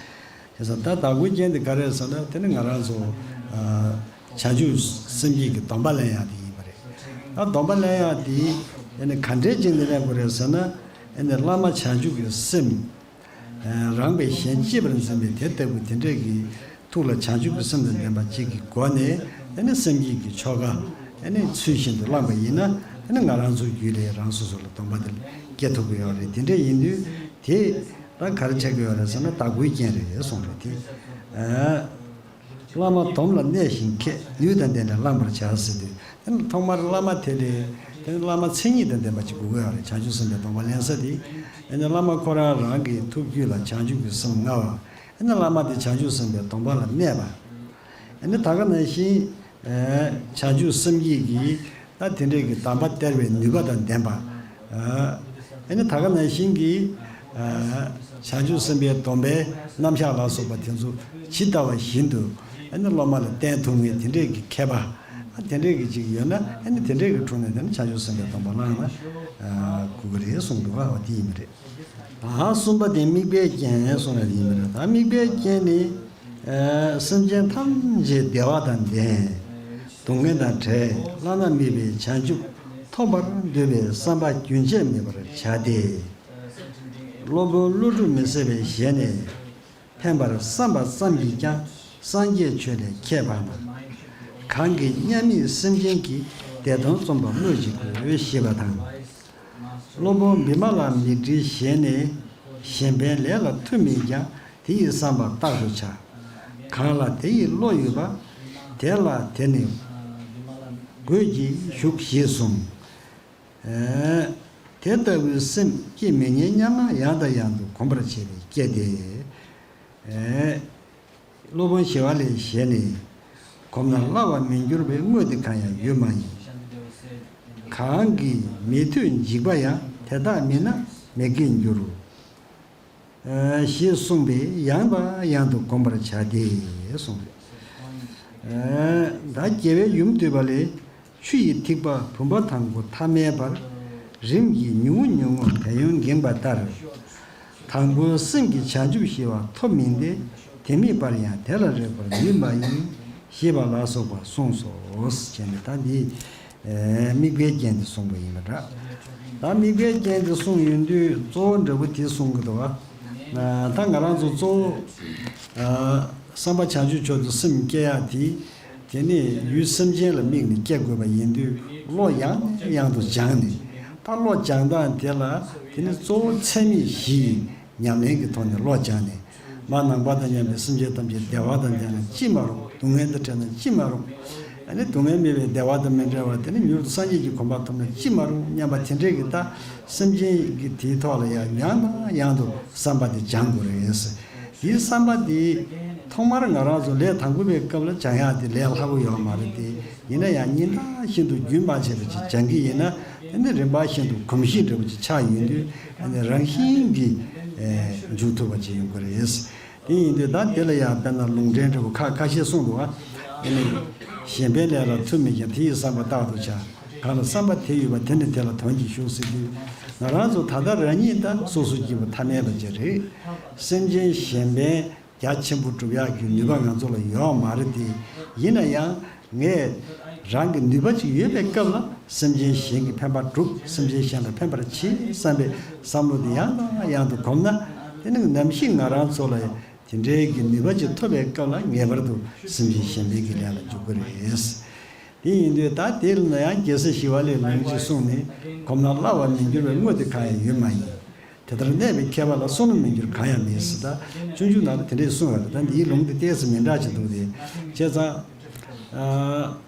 དེ་ཙང་ད་བདག་པོའི་རྐྱེན་དེ་ག་རེ་རེད་ཟེར་ན། དེ་ནི་ང་རང་ཚོ་བྱང་ཆུབ་སེམས་བསྐྱེད་ཀྱི་སྡོམ་པ་ལེན་ཡག་དེ་ཡིན་པ་རེད། ད་སྡོམ་པ་ལེན་ཡག་དེ་དེ་ནི་ག་འདྲས་བྱས་ནས་ལེན་དགོས་རེད་ཟེར་ན། དེ་ནི་བླ་མ་བྱང་ཆུབ་ཀྱི་སེམས། རང་བས་གཞན་གཅེས་པར་འཛིན་པའི་དེ་ལྟ་བུ་དེ་འདྲས་ཀྱི་ཐུགས་ལ་བྱང་ཆུབ་ཀྱི་སེམས་དང་ལྡན་པ་གཅིག་གི་སྒོ་ནས། དེ་ནི་སེམས་བསྐྱེད་ཀྱི་ཆོ་ག་དེ་ནི་ཚུལ་བཞིན་དུ་བླངས་པ་ཡིན་ན། དེ་ནི་ང་རང་ཚོའི་རྒྱུད་ལས་རང་སོ་སོ་ལ་སྡོམ་པ་དེ་སྐྱེ་ཐུབ་ཀྱི་ཡོད་རེད། དེ་འདྲས་ཡིན་དུས་དེ་ད་ག་རེ་ཆགས་ཀྱི་ཡོད་རེད་ཟེར་ན། བདག་པོའི་རྐྱེན་རེད་གསུངས་རེད་དེ། བླ་མ་སྡོམ་ལ་གནས་ཤིང་མཁས། ནུས་དང་ལྡན་ཏེ་བླང་བར་བྱ་ཟེར་དུས། དེ་ནི་ཐོག་མར་བླ་མ་དེ་ལས། དེ་ནི་བླ་མ་མཚན་ཉིད་དང་ལྡན་པ་ཅིག་དགོས་ཀྱི་ཡོད་རེད། བྱང་ཆུབ་སེམས་དཔའི་སྡོམ་པ་ལེན་ས་དེ། དེ་ནི་བླ་མ་ཁོ་རང་རང་གི་ཐུགས་རྒྱུད་ལ་བྱང་ཆུབ་ཀྱི་སེམས་མངའ་བ། དེ་ནི་བླ་མ་དེ་བྱང་ཆུབ་སེམས་དཔའི་སྡོམ་པ་ལ་གནས་པ། དེ་ནི་ད་ག་ནང་བཞིན་བྱང་ཆུབ་སེམས་བསྐྱེད་ཀྱི་ད་དེ་འདྲའི་གི་གདམས་པ་སྟེར་བའི་ནུས་པ་དང་ལྡན་པ། ཨ་ནི་ད་ག་ནང་བཞིན་གྱི་བྱང་ཆུབ་སེམས་དཔའི་སྡོམ་པའི་རྣམ་གཞག་ལ་སོགས་པ་དེ་ཚོ་ཇི་ལྟ་བ་བཞིན་དུ་ཨ་ནི་སློབ་མ་ལ་བསྟན་ཐུབ་མཁན་དེ་འདྲའི་གི་མཁས་པ། ཨ། དེ་འདྲའི་གི་ཅིག་ཡོད་ན། ཨ་ནི་དེ་འདྲའི་གི་དྲུང་ནས་དེ་ནི་བྱང་ཆུབ་སེམས་དཔའི་སྡོམ་པ་བླངས་ན་དགོས་ཀྱི་རེད་གསུངས་འདུག་པ། འོ་དེ་ཡིན་པ་རེད། ཨ། གསུམ་པ་དེ་དམིགས་པའི་རྐྱེན་གསུངས་ཡ་དེ་ཡིན་པ་རེད། ད་དམིགས་པའི་རྐྱེན་ནི། ཨ། སེམས་ཅན་ཐམས་ཅད་བདེ་བ་དང་ལྡན། སྡུག་བསྔལ་དང་བྲལ། བླ་ན་མེད་པའི་བྱང་ཆུབ་ཐོབ་པར་འདོད་པའི་བསམ་པ་རྒྱུན་ཆད་མེད་པར་བྱ་སྟེ། སློབ་དཔོན་ཀླུ་སྒྲུབ་མི་ཟད་པའི་ཞལ་ནས། ཕན་པར་བསམ་པ་ཙམ་གྱིས་ཀྱང་སངས་རྒྱས་ཆོས་ལས་ཁྱད་འཕགས་ན། གང་གིས་མཉམ་མེད་སེམས་ཅན་གྱི། བདེ་དོན་རྩོམ་པ་སྨོས་ཅི་དགོས། ཞེས་པ་དང་། སློབ་དཔོན་བི་མ་ལ་མིག་འབྲས་ཞལ་ནས། གཞན་ཕན་ལས་ལ་མཐུ་མེད་ཀྱང་། དེ་ཡི་བསམ་པ་རྟག་ཏུ་བྱ། གང་ལ་དེ་ཡི་བློ་ཡོད་པ། དེ་ལ་དེ་ནི་དགོས་ཀྱི་བཞུགས། ཞེས་གསུངས། དེ་ལྟ་བུའི་སེམས་སྐྱེ་མི་ཉན་སྙམ་ན་ཡང་དང་ཡང་དུ་གོམས་པར་བྱས་པས་སྐྱེ་སྟེ། སློབ་དཔོན་ཞི་བ་ལྷའི་ཞལ་ནས། གོམས་ན་སླ་བར་མི་འགྱུར་བའི་དངོས་དེ་གང་ཡང་ཡོད་མ་ཡིན། གང་གིས་མི་ཐོས་འཇིགས་པ་ཡང་དེ་དག་མིན་ན་མི་སྐྱེ་འགྱུར། ཞེས་གསུངས་པས་ཡང་དང་ཡང་དུ་གོམས་པར་བྱ་སྟེ་གསུངས་པས། ད་རྒྱལ་བའི་ཡུམ་འདུས་པ་ལས། ཆུ་ཡི་ཐིགས་པ་བུམ་པ་དང་པོ་ཐ་མའི་བར། རིམ་གྱིས་ཉུང་ངུ་ཉུང་ངུར་དེ་ཡང་འགེངས་པ་ལྟར། དང་པོའི་སེམས་ཀྱིས་བྱང་ཆུབ་ཞི་བ་ཐོབ་མིན་ཏེ། དེ་མེད་པར་ཡང་དེ་ལ་རེག་པར་ནུས་མ་ཡིན། ཞེས་པ་ལ་སོགས་པ་གསུངས་སོ། ཞེས་ནས་ད་འདི་དམིགས་པའི་རྐྱེན་དེ་གསུངས་པ་ཡིན་པ་འདྲ། ད་དམིགས་པའི་རྐྱེན་དེ་གསུངས་ཡོང་དུས་གཙོ་བོ་འདྲ་པོ་དེ་གསུང་གི་འདུག་བ། ད་ང་རང་ཚོ་གཙོ་བོ་བསམ་པ་བྱང་ཆུབ་མཆོག་ཏུ་སེམས་བསྐྱེད་ཡག་དེ། དེ་ནས་ཡུལ་སེམས་ཅན་ལ་དམིགས་ནས་སྐྱེ་དགོས་པ་ཡིན་དུས། བློ་ཡང་ནས་ཡང་དུ་སྦྱངས་ནས། ད་བློ་སྦྱང་སྟངས་དེ་ལ། དེ་ནི་གཙོ་བོ་ཚད་མེད་བཞི་ཡི་ཉམས་ལེན་གྱི་ཐོག་ནས་བློ་སྦྱངས་ནས། མ་ནམ་མཁའ་དང་མཉམ་པའི་སེམས་ཅན་ཐམས་ཅད་བདེ་བ་དང་ལྡན་ན་ཅི་མ་རུང་། སྡུག་བསྔལ་དང་བྲལ་ན་ཅི་མ་རུང་། ཨ་ནི་སྡུག་བསྔལ་མེད་པའི་བདེ་བ་དང་མི་འབྲལ་བ་དེ་ནི་མྱུར་དུ་སངས་རྒྱས་ཀྱི་གོ་འཕང་ཐོབ་ན་ཅི་མ་རུང་སྙམ་པ་དེ་འདྲའི་གི། ད་སེམས་ཅན་གྱི་དེའི་ཐོག་ལ་ཡང་ཡང་དང་ཡང་དུ་བསམ་པ་དེ་སྦྱང་དགོས་རེད། དེའི་བསམ་པ་དེ་ཐོག་མར་ང་རང་ཚོ་ལས་དང་པོ་པའི་སྐབས་ལ་སྦྱང་ཡག་དེ་ལས་སླ་པོ་ཡོད་མ་རེད་དེ། ཡིན་ན་ཡང་ཉིན་ལྟར་བཞིན་དུ་རྒྱུན་མ་ཆད་པ་ཅིག་སྦྱང་གི་ཡིན་ན། དེ་ནི་རིམ་པ་བཞིན་དུ་གོམས་གཤིས་འདྲ་པོ་ཅིག་ཆགས་ཡོང་དུས། ཨ་ནི་རང་བཞིན་གྱིས་ཨེ་འཇུག་ཐུབ་པ་ཅིག་ཡོང་གི་རེད། དེ་ཡིན་དུས་ད་དེ་ལ་ཡང་དཔེར་ན་ལུང་འདྲེན་འདྲ་པོ་ཁ་ཁ་ཤས་གསུངས་འདུག་བ། ཨ་ནི་གཞན་ཕན་ལས་ལ་མཐུ་མེད་ཀྱང་། དེ་ཡི་བསམ་པ་རྟག་ཏུ་བྱ། གང་ལ་བསམ་པ་དེ་ཡོད་པ། དེ་ནི་དེ་ལ་དོན་གྱིས་ཞུགས་ཟེར་དུས། ང་རང་ཚོ་ད་ལྟ་རང་ཉིད་ད་སོ་སོ་སྐྱེ་བོ་ཐ་མལ་པ་ཅིག་རེད། སེམས་ཅན་གཞན་ཕན་རྒྱ་ཆེན་པོ་སྒྲུབ་ཡག་གི་ནུས་པ་ང་ཚོ་ལ་ཡོད་མ་རེད་དེ། ཡིན་ན་ཡང་ངས་རང་གི་ནུས་པ་ཅིག་ཡོད་པའི་སྐབས་ལ་སེམས་ཅན་གཞན་གྱི་ཕན་པ་སྒྲུབ། སེམས་ཅན་གཞན་ལ་ཕན་པར་བྱེད་བསམ་པའི་བསམ་བློ་དེ་ཡང་དང་ཡང་དུ་སྒོམ་ན། དེ་ནི་ནམ་ཞིག་ང་རང་ཚོ་ལ་དེ་འདྲའི་གི་ནུས་པ་ཅིག་ཐོབ་པའི་སྐབས་ལ་ངེས་པར་དུ་སེམས་ཅན་གཞན་ཕན་གྱི་ལས་ལ་འཇུག་གི་རེད། དེ་ཡིན་དུས་ད་དེ་ལ་ཡང་རྒྱལ་སྲས་ཞི་བ་ལྷའི་ལུང་ཅིག་གསུངས་ནས། གོམས་ན་སླ་བར་མི་འགྱུར་བའི་དངོས་དེ་གང་ཡང་ཡོད་མ་ཡིན། དེ་ལྟར་གནས་པའི་ཁྱད་པར་ལ། བསམ་བློ་མི་འགྱུར་གང་ཡང་མེད་ཟེར། ད་སྤྱོད་འཇུག་ནང་ལ་དེ་འདྲས་གསུངས་ཡོད་རེད། ད་འདིའི་ལུང་དེ་ཏོག་ཙམ་མི་འདྲ་ཅིག་འདུག་སྟེ། བྱས་ཙང་། ཨ།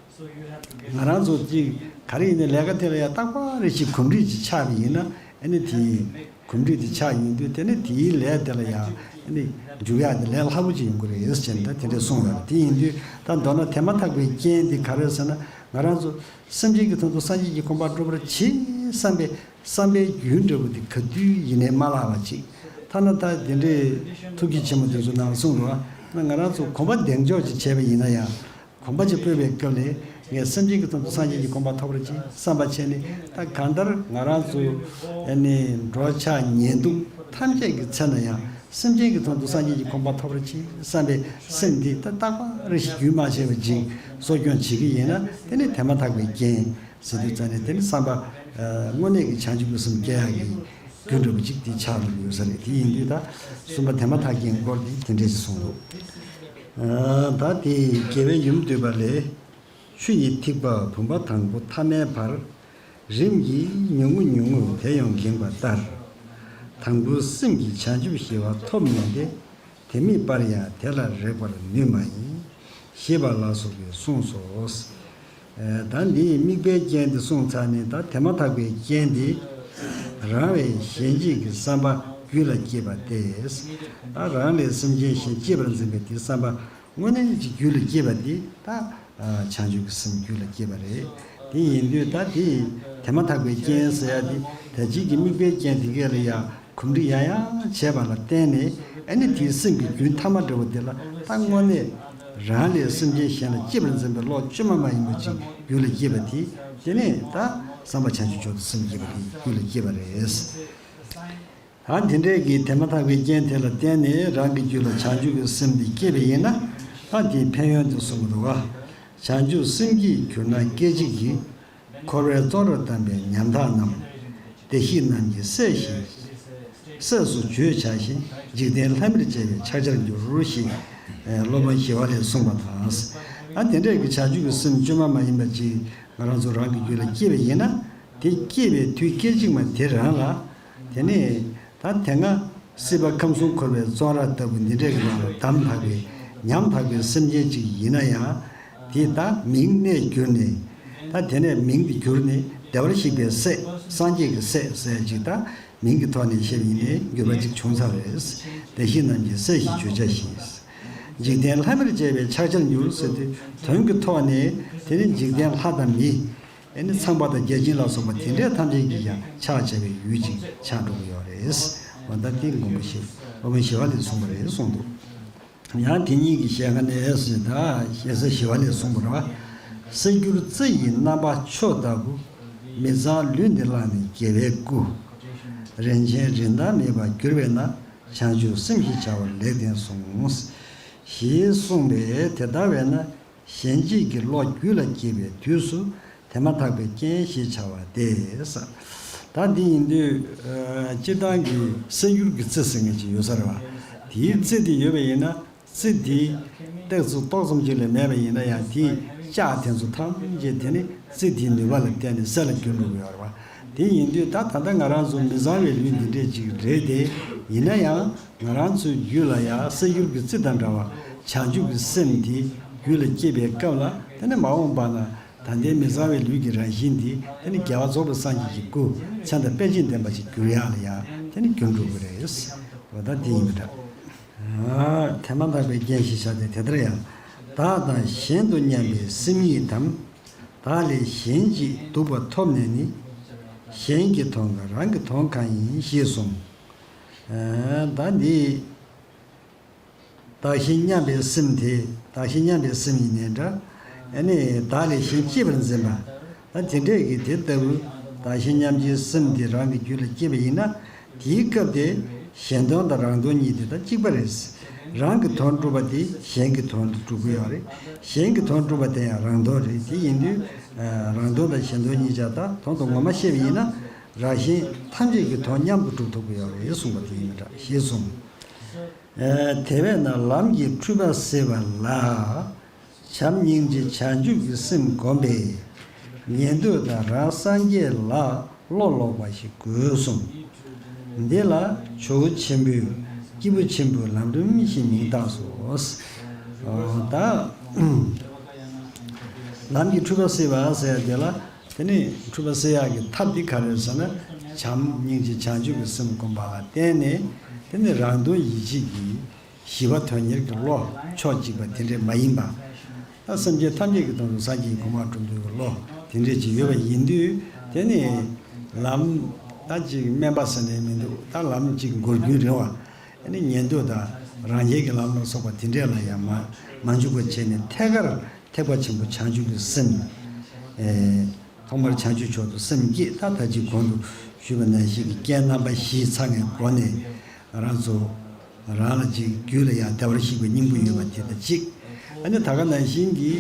ང་རང་ཚོ་གཅིག་ག་རེ་ཡིན་ནའི་ལས་ཀ་དེ་ལ་ཡང་རྟག་པར་རེ་ཞིག་གོམས་འདྲིས་ཅིག་ཆགས་པ་ཡིན་ན། ཨ་ནི་དེ་གོམས་འདྲིས་དེ་ཆགས་ཡོང་དུས། དེ་ནི་དེའི་ལས་དེ་ལ་ཡང་ཨ་ནི་འཇུག་ཡག་དེ་ལས་སླ་པོ་ཅིག་ཡོང་གི་རེད་ཟེར་ནས་ད་དེ་འདྲས་གསུངས་ཡོད་རེད། དེ་ཡིན་དུས་ད་མདོར་ན་དེ་མ་ཐག་པའི་རྐྱེན་དེ་ག་རེ་ཟེར་ན། ང་རང་ཚོ་སེམས་ཅན་གྱི་དོན་དུ་སངས་རྒྱས་ཀྱི་གོ་འཕང་སྒྲུབ་པར་བྱེད་བསམ་པའི་བསམ་པའི་རྒྱུན་འདྲ་པོ་དེ་ག་དུས་ཡིན་ནའི་མ་བརླག་པ་ཅིག། ཐ་ན་ད་དེ་འདྲའི་ཐུགས་བསྐྱེད་ཆེན་མོ་དེ་ཚོ་ནང་གསུངས་འདུག་བ། ང་རང་ཚོ་གོམ་པ་གདེང་འཇོག་ཅིག་བྱས་པ་ཡིན་ན་ཡང་། གོམ་པ་ཅིག་སྤོས་པའི་སྐབས་ལ་ངས་སེམས་ཅན་གྱི་དོན་དུ་སངས་རྒྱས་ཀྱི་གོ་འཕང་ཐོབ་པར་བྱེད་བསམ་པ་བྱས་ནས། ད་གང་ལྟར་ང་རང་ཚོ་ཨ་ནི་འགྲོ་འཆག་ཉལ་འདུག་ཐམས་ཅད་ཀྱི་ཚེ་ན་ཡང་། སེམས་ཅན་གྱི་དོན་དུ་སངས་རྒྱས་ཀྱི་གོ་འཕང་ཐོབ་པར་བྱེད་བསམ་པའི་སེམས་འདི་ད་རྟག་པ་རེ་ཞིག་རྒྱུན་མ་ཆད་པ་ཅིག་གསོ་སྐྱོང་བྱེད་ཀྱི་ཡིན་ན། དེ་ནི་དེ་མ་ཐག་པའི་རྐྱེན་ཟེར་དུས་ཙང་ནས། དེ་ནི་བསམ་པ་དངོས་གནས་ཀྱི་བྱང་ཆུབ་ཀྱི་སེམས་སྐྱེ་ཡག་གི་རྒྱུ་འདྲ་པོ་ཅིག་དེ་ཆགས་འགྲོ་གི་ཡོད་ས་རེད། དེ་ཡིན་དུས་ད་གསུམ་པ་དེ་མ་ཐག་རྐྱེན་སྐོར་དེ་དེ་འདྲས་ཞིག་གསུངས་འདུག། ད་དེ་རྒྱལ་བའི་ཡུམ་འདུས་པ་ལས། ཆུ་ཡི་ཐིགས་པ་བུམ་པ་དང་པོ་ཐ་མའི་བར། རིམ་གྱིས་ཉུང་ངུ་ཉུང་ངུར་དེ་ཡང་འགེངས་པ་ལྟར། དང་པོའི་སེམས་ཀྱིས་བྱང་ཆུབ་ཞི་བ་ཐོབ་མིན་ཏེ། དེ་མེད་པར་ཡང་དེ་ལ་རེག་པར་ནུས་མ་ཡིན། ཞེས་པ་ལ་སོགས་པས་གསུངས་སོ། ད་འདིའི་དམིགས་པའི་རྐྱེན་དེ་གསུངས་ཚར་ནས། ད་དེ་མ་ཐག་པའི་རྐྱེན་དེ། རང་བས་གཞན་གཅེས་ཀྱི་བསམ་པ་རྒྱུད་ལ་སྐྱེས་པ་སྟེ། ད་རང་ལས་སེམས་ཅན་གཞན་གཅེས་པར་འཛིན་པའི་དེ་བསམ་པ་དངོས་གནས་ཀྱི་རྒྱུད་ལ་སྐྱེས་པ་དེ། ད་བྱང་ཆུབ་ཀྱི་སེམས་རྒྱུད་ལ་སྐྱེས་པ་རེད། དེ་ཡིན་དུས་ད་དེ་དེ་མ་ཐག་པའི་རྐྱེན་ཟེར་ཡ་དེ། ད་གཅིག་གི་དམིགས་པའི་རྐྱེན་དེ་གས་ལ་ཡང་གོམས་འདྲིས་ཡང་ཡང་བྱས་པ་ལ་བརྟེན་ནས། ཨ་ནི་དེའི་སེམས་ཀྱི་རྒྱུན་ཐ་མ་འདྲ་བོ་དེ་ལ། ད་དངོས་གནས་རང་ལས་སེམས་ཅན་གཞན་ལ་གཅེས་པར་འཛིན་པའི་བློ་བཅོས་མ་མ་ཡིན་པ་ཅིག་རྒྱུད་ལ་སྐྱེས་པ་དེ། དེ་ནས་ད་བསམ་པ་བྱང་ཆུབ་མཆོག་ཏུ་སེམས་བསྐྱེད་པ་དེ་རྒྱུད་ལ་སྐྱེས་པ་རེད། ད་དེ་འདྲའི་གི་དེ་མ་ཐག་པའི་རྐྱེན་དེ་ལ་བརྟེན་ནས་རང་གི་རྒྱུད་ལ་བྱང་ཆུབ་ཀྱི་སེམས་འདི་སྐྱེས་པ་ཡིན་ན། ད་དེའི་ཕན་ཡོན་དེ་གསུངས་འདུག་བ། བྱང་ཆུབ་སེམས་བསྐྱེད་གྱུར་ན་སྐད་ཅིག་གིས། འཁོར་བའི་བཙོན་རར་བསྡམས་པའི་ཉམ་ཐག་རྣམས། བདེ་གཤེགས་རྣམས་ཀྱིས་སྲས་ཞེས། སྲས་སུ་བརྗོད་བྱ་ཞིང་། འཇིག་རྟེན་ལྷ་མིར་བཅས་པས་ཕྱག་བྱར་འགྱུར། ཞེས་སློབ་དཔོན་ཞི་བ་ལྷས་གསུངས་པ་དང་། ད་དེ་འདྲའི་གི་བྱང་ཆུབ་ཀྱི་སེམས་བཅོས་མ་མ་ཡིན་པ་ཅིག་ང་རང་ཚོ་རང་གི་རྒྱུད་ལ་སྐྱེས་པ་ཡིན་ན། དེ་སྐྱེས་པའི་དུས་སྐད་ཅིག་མ་དེ་རང་ལ། དེ་ནས་ད་དེ་སྔ་སྲིད་པ་ཁམས་གསུམ་འཁོར་བའི་བཙོན་ར་ལྟ་བུ་འདི་འདྲའི་གི་ནང་ལ་བསྡམས་ཐག་པའི་ཉམ་ཐག་པའི་སེམས་ཅན་ཅིག་ཡིན་ན་ཡང་། དེ་ད་མིང་གནས་གྱུར་ནས། ད་དེ་ནས་མིང་དེ་གྱུར་ནས་ བདེ་བར་གཤེགས་པའི་སྲས། སངས་རྒྱས་ཀྱི་སྲས་ཟེར་ཅིག་དང་། མིང་གི་ཐོག་ནས་བཤད་པ་ཡིན་ནའི་འགྱུར་བ་ཅིག་བྱུང་ཚར་བས། བདེ་གཤེགས་རྣམས་ཀྱི་སྲས་ཞེས་བརྗོད་བྱ་ཞིང་། འཇིག་རྟེན་ལྷ་མིར་བཅས་པའི་ཕྱག་བྱར་འགྱུར་ཟེར་དུས། དོན་གྱི་ཐོག་ནས་དེ་ནི་འཇིག་རྟེན་ལྷ་དང་མི། ཨེ་ནི་ཚངས་པ་དང་བརྒྱ་བྱིན་ལ་སོགས་པ་དེ་འདྲའི་ཐམས་ཅད་ཀྱི་ཀྱང་ཕྱག་བྱ་བའི་ཡུལ་ཅིག་ཆགས་འགྲོ་གི་ཡོད་རེད། འོ་ད་དེ་མགོན་པོ་ཞི། སློབ་དཔོན་ཞི་བ་ལྷས་གསུངས་པ་རེད་གསུངས་འདུག། ཡང་དེ་ཉིད་ཀྱི་ཞལ་སྔ་ནས་ཟེར། ད་ཞེ་ས་ཞི་བ་ལྷས་གསུངས་པ་རེད་བ། གསེར་འགྱུར་རྩི་ཡི་རྣམ་པ་མཆོག་ལྟ་བུ། མི་གཙང་ལུས་འདི་བླངས་ནས་རྒྱལ་བའི་སྐུ། རིན་ཆེན་རིན་ཐང་མེད་པར་གྱུར་པས་ན། བྱང་ཆུབ་སེམས་ཞེས་བྱ་བ་ལེགས་ལྡན་གསུངས། ཞེས་གསུངས་པས། དེ་ལྟ་བས་ན་གཞན་གཅེས་ཀྱི་བློ་རྒྱུད་ལ་སྐྱེས་པའི་དུས་སུ། དེ་མ་ཐག་པའི་རྐྱེན་ཞེས་བྱ་བ་སྟེ། ད་འདི་ཡིན་དུས། ཨ། སྤྱིར་བཏང་གི་གསེར་འགྱུར་གྱི་རྩི་ཟེར་མཁན་ཅིག་ཡོད་ས་རེད་བ། དེའི་རྩི་དེ་ཡོད་པ་ཡིན་ན། རྩི་དེ་སྟེགས་ཚོད་ཏོག་ཙམ་ཅིག་ལས་མེད་པ་ཡིན་ན་ཡང་། དེའི་ལྕགས་དེ་ཚོ་ཐམས་ཅད་དེ་ནི་རྩི་དེའི་ནུས་པ་ལ་བརྟེན་ནས་གསེར་ལ་འགྱུར་འགྲོ་གི་ཡོད་རེད་བ། དེ་ཡིན་དུས་ད་ད་ལྟ་ང་རང་ཚོ་མི་གཙང་བའི་ལུས་འདི་འདྲས་ཅིག་རེད་དེ། ཡིན་ན་ཡང་ང་རང་ཚོའི་རྒྱུད་ལ་ཡང་གསེར་འགྱུར་གྱི་རྩི་དང་འདྲ་བ་བྱང་ཆུབ་ཀྱི་སེམས་དེ་རྒྱུད་ལ་སྐྱེས་པའི་སྐབས་ལ། དེ་ནི་མ་འོངས་པ་ན་ད་ལྟའི་མི་གཙང་བའི་ལུས་ཀྱི་རང་བཞིན་འདི། དེ་ནི་རྒྱལ་བ་རྫོགས་པའི་སངས་རྒྱས་ཀྱི་སྐུ། མཚན་དང་དཔེ་བྱད་ལྡན་པ་ཅིག་འགྱུར་ཡག་ལ་ཡང་དེ་ནི་འགྱུར་འགྲོ་གི་རེད། འོ་ད་དེ་ཡིན་པ་འདྲ། ཨ། དེ་མ་ཐག་པའི་རྐྱེན་ཞེས་བྱ་སྟེ། དེ་ལྟར་ཡང་བདག་དང་གཞན་དུ་མཉམ་པའི་སེམས་ཉིད་དམ། བདག་ལས་གཞན་གཅེས་སྡུག་པ་ཐོབ་ནས་ནི། གཞན་གྱིས་མཐོང་དཀའ་རང་གིས་མཐོང་དཀའ་ཡིན། ཞེས་གསུངས། ཨ། ད་འདི་བདག་གཞན་མཉམ་པའི་སེམས་དེ། བདག་གཞན་མཉམ་པའི་སེམས་ཡིན་ནའི་འདྲ། ཨ་ནི་བདག་ལས་གཞན་གཅེས་པར་འཛིན་པ། ད་དེ་འདྲས་ཀྱི་དེ་ལྟ་བུ་བདག་གཞན་མཉམ་བརྗེའི་སེམས་དེ་རང་གི་རྒྱུད་ལ་སྐྱེས་པ་ཡིན་ན། དེའི་སྐབས་དེ་གཞན་དོན་དང་རང་དོན་གཉིས་དེ་ད་གཅིག་པ་རེད། རང་གི་དོན་སྒྲུབ་པ་དེ་གཞན་གྱི་དོན་དུ་འགྲུབ་ཀྱི་ཡོད་རེད། གཞན་གྱི་དོན་སྒྲུབ་པ་དེ་ཡང་རང་དོན་རེད། དེ་ཡིན་དུས་རང་དོན་དང་གཞན་དོན་གཉིས་ཆ་ད་དོན་དུ་ངོ་མ་བཤད་པ་ཡིན་ན། རང་གཞན་ཐམས་ཅད་ཀྱི་དོན་མཉམ་དུ་སྒྲུབ་ཐུབ་ཀྱི་ཡོད་རེད་གསུངས་པ་དེ་ཡིན་པ་འདྲ། ཞེས་གསུངས། ཨ། དེ་བས་ན་ལམ་གྱི་འཁྲུལ་པ་སེལ་བ་ལ། བྱམས་སྙིང་རྗེ་བྱང་ཆུབ་ཀྱི་སེམས་བསྒོམས་པས། ཉན་ཐོས་དང་རང་སངས་རྒྱས་ལ་བློ་ལོག་པ་ཞིག་དགོས་གསུངས། འདི་ལ་ཇོ་བོ་ཆེན་པོས་སྐྱེས་བུ་ཆེན་པོའི་ལམ་རིམ་ཞེས་མིང་བཏགས་སོ། ཨོ་ད། ལམ་གྱི་འཁྲུལ་པ་སེལ་བ་ཟེར་ཡ་དེ་ལ། དེ་ནི་འཁྲུལ་པ་སེལ་ཡག་གི་ཐབས་འདི་ག་རེ་རེད་ཟེར་ན། བྱམས་སྙིང་རྗེ་བྱང་ཆུབ་ཀྱི་སེམས་བསྒོམ་པ་ལ་བརྟེན་ནས། དེ་ནི་རང་དོན་ཡིད་བྱེད་ཀྱི་ཞི་བ་དོན་གཉེར་གྱི་བློ་ཕྱོགས་གཅིག་པ་དེ་འདྲས་མ་ཡིན་པ། ད་སེམས་ཅན་ཐམས་ཅད་ཀྱི་དོན་དུ་སངས་རྒྱས་ཀྱི་གོ་འཕང་སྒྲུབ་འདོད་ཀྱི་བློ་དེ་འདྲས་ཅིག་ཡོད་པ་ཡིན་དུས། དེ་ནི་ལམ་ད་ཅིག་དམན་པ་ཟེར་ནས་མི་འདུག། ད་ལམ་ཅིག་འགོར་རྒྱུན་རིང་བ། ཨ་ནི་ཉན་ཐོས་དང་རང་རྒྱལ་གྱི་ལམ་ལ་སོགས་པ་དེ་འདྲས་ལ་ཡང་མ་མ་འཇུག་པ་བྱས་ནས། ཐད་ཀར་ཐེག་པ་ཆེན་པོ་བྱང་ཆུབ་ཀྱི་སེམས། ཨེ། ཐོག་མར་བྱང་ཆུབ་མཆོག་ཏུ་སེམས་བསྐྱེད། ད་ད་ཅི་གོང་དུ་ཞུས་པ་ནང་བཞིན་གྱི་རྐྱེན་རྣམ་པ་བཞི་ཚང་བའི་སྒོ་ནས། རང་ཚོ་རང་ལ་ཅིག་རྒྱུད་ལ་ཡང་བདེ་བར་གཤེགས་པའི་སྙིང་པོ་ཡོད་པ་དེ་དང་གཅིག། ཨ་ནི་ད་ག་ནང་བཞིན་གྱི་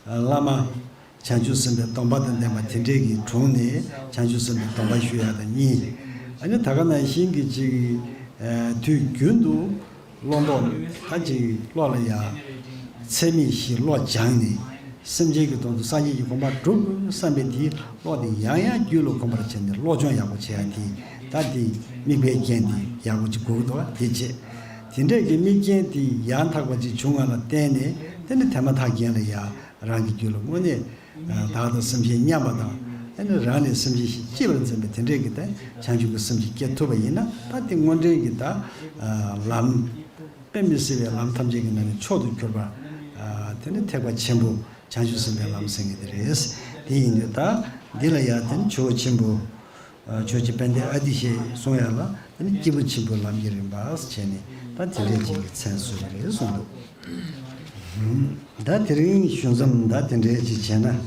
བླ་མ་བྱང་ཆུབ་སེམས་དཔའི་སྡོམ་པ་དང་ལྡན་པ་དེ་འདྲས་ཀྱི་དྲུང་ནས་བྱང་ཆུབ་སེམས་དཔའི་སྡོམ་པ་ཞུ་ཡག་དང་གཉིས། ཨ་ནི་ད་ག་ནང་བཞིན་གྱི་ཅིག་དུས་རྒྱུན་དུ་བློ་ལྡོག་ད་ཅིག་བློ་ལ་ཡང་ཚད་མེད་བཞི་བློ་སྦྱངས་ནས། སེམས་ཅན་གྱི་དོན་དུ་སངས་རྒྱས་ཀྱི་གོ་འཕང་སྒྲུབ་དགོས་བསམ་པའི་དེའི་བློ་དེ་ཡང་ཡང་རྒྱུད་ལ་གོམས་པར་བྱས་ནས་བློ་སྦྱོང་ཡག་པོ་བྱེད་ཡག་དེ། ད་དེ་དམིགས་པའི་རྐྱེན་དེ་ཡག་པོ་ཅིག་དགོས་ཀྱི་འདུག་བ། དེ་བྱས། དེ་འདྲས་ཀྱི་དམིགས་རྐྱེན་དེ་ཡང་དག་པ་ཅིག་བྱུང་བ་ལ་བརྟེན་ནས། དེ་ནི་དེ་མ་ཐག་རྐྱེན་ལ་ཡང་རང་གི་རྒྱུད་ལ་དངོས་གནས་བདག་དང་སེམས་ཅན་མཉམ་པ་དང་། ཨ་ནི་རང་ལས་སེམས་ཅན་གཅེས་པར་འཛིན་པའི་དེ་འདྲས་ཀྱི་ད་བྱང་ཆུབ་ཀྱི་སེམས་ཅིག་སྐྱེ་ཐུབ་པ་ཡིན་ན། ད་དེ་དངོས་འབྲེལ་གྱི་ད་ལམ། དཔེ་མི་སྲིད་པའི་ལམ་ཐམས་ཅད་ཀྱི་ནང་ནས་མཆོག་ཏུ་གྱུར་པ། ཨ། དེ་ནི་ཐེག་པ་ཆེན་པོ་བྱང་ཆུབ་སེམས་དཔའི་ལམ་ཟེར་མཁན་དེ་རེད། དེ་ཡིན་དུས་ད་འདི་ལ་ཡང་དེ་ནི་ཇོ་བོ་ཆེན་པོ། ཨ། ཇོ་བོ་རྗེ་དཔལ་ལྡན་ཨ་ཏི་ཤས་གསུང་ཡག་ལ། དེ་ནི་སྐྱེས་བུ་ཆེན་པོའི་ལམ་གྱི་རིམ་པ་ཟེར་བྱས་ནས། ད་དེ་འདྲས་ཅིག་གི་མཚན་གསོལ་བ་རེད་གསུངས་འདུག། ད་དེ་རིང་ཞུ་མཚམས་ད་དེ་འདྲས་ཅིག་བྱས་ན། ཨ།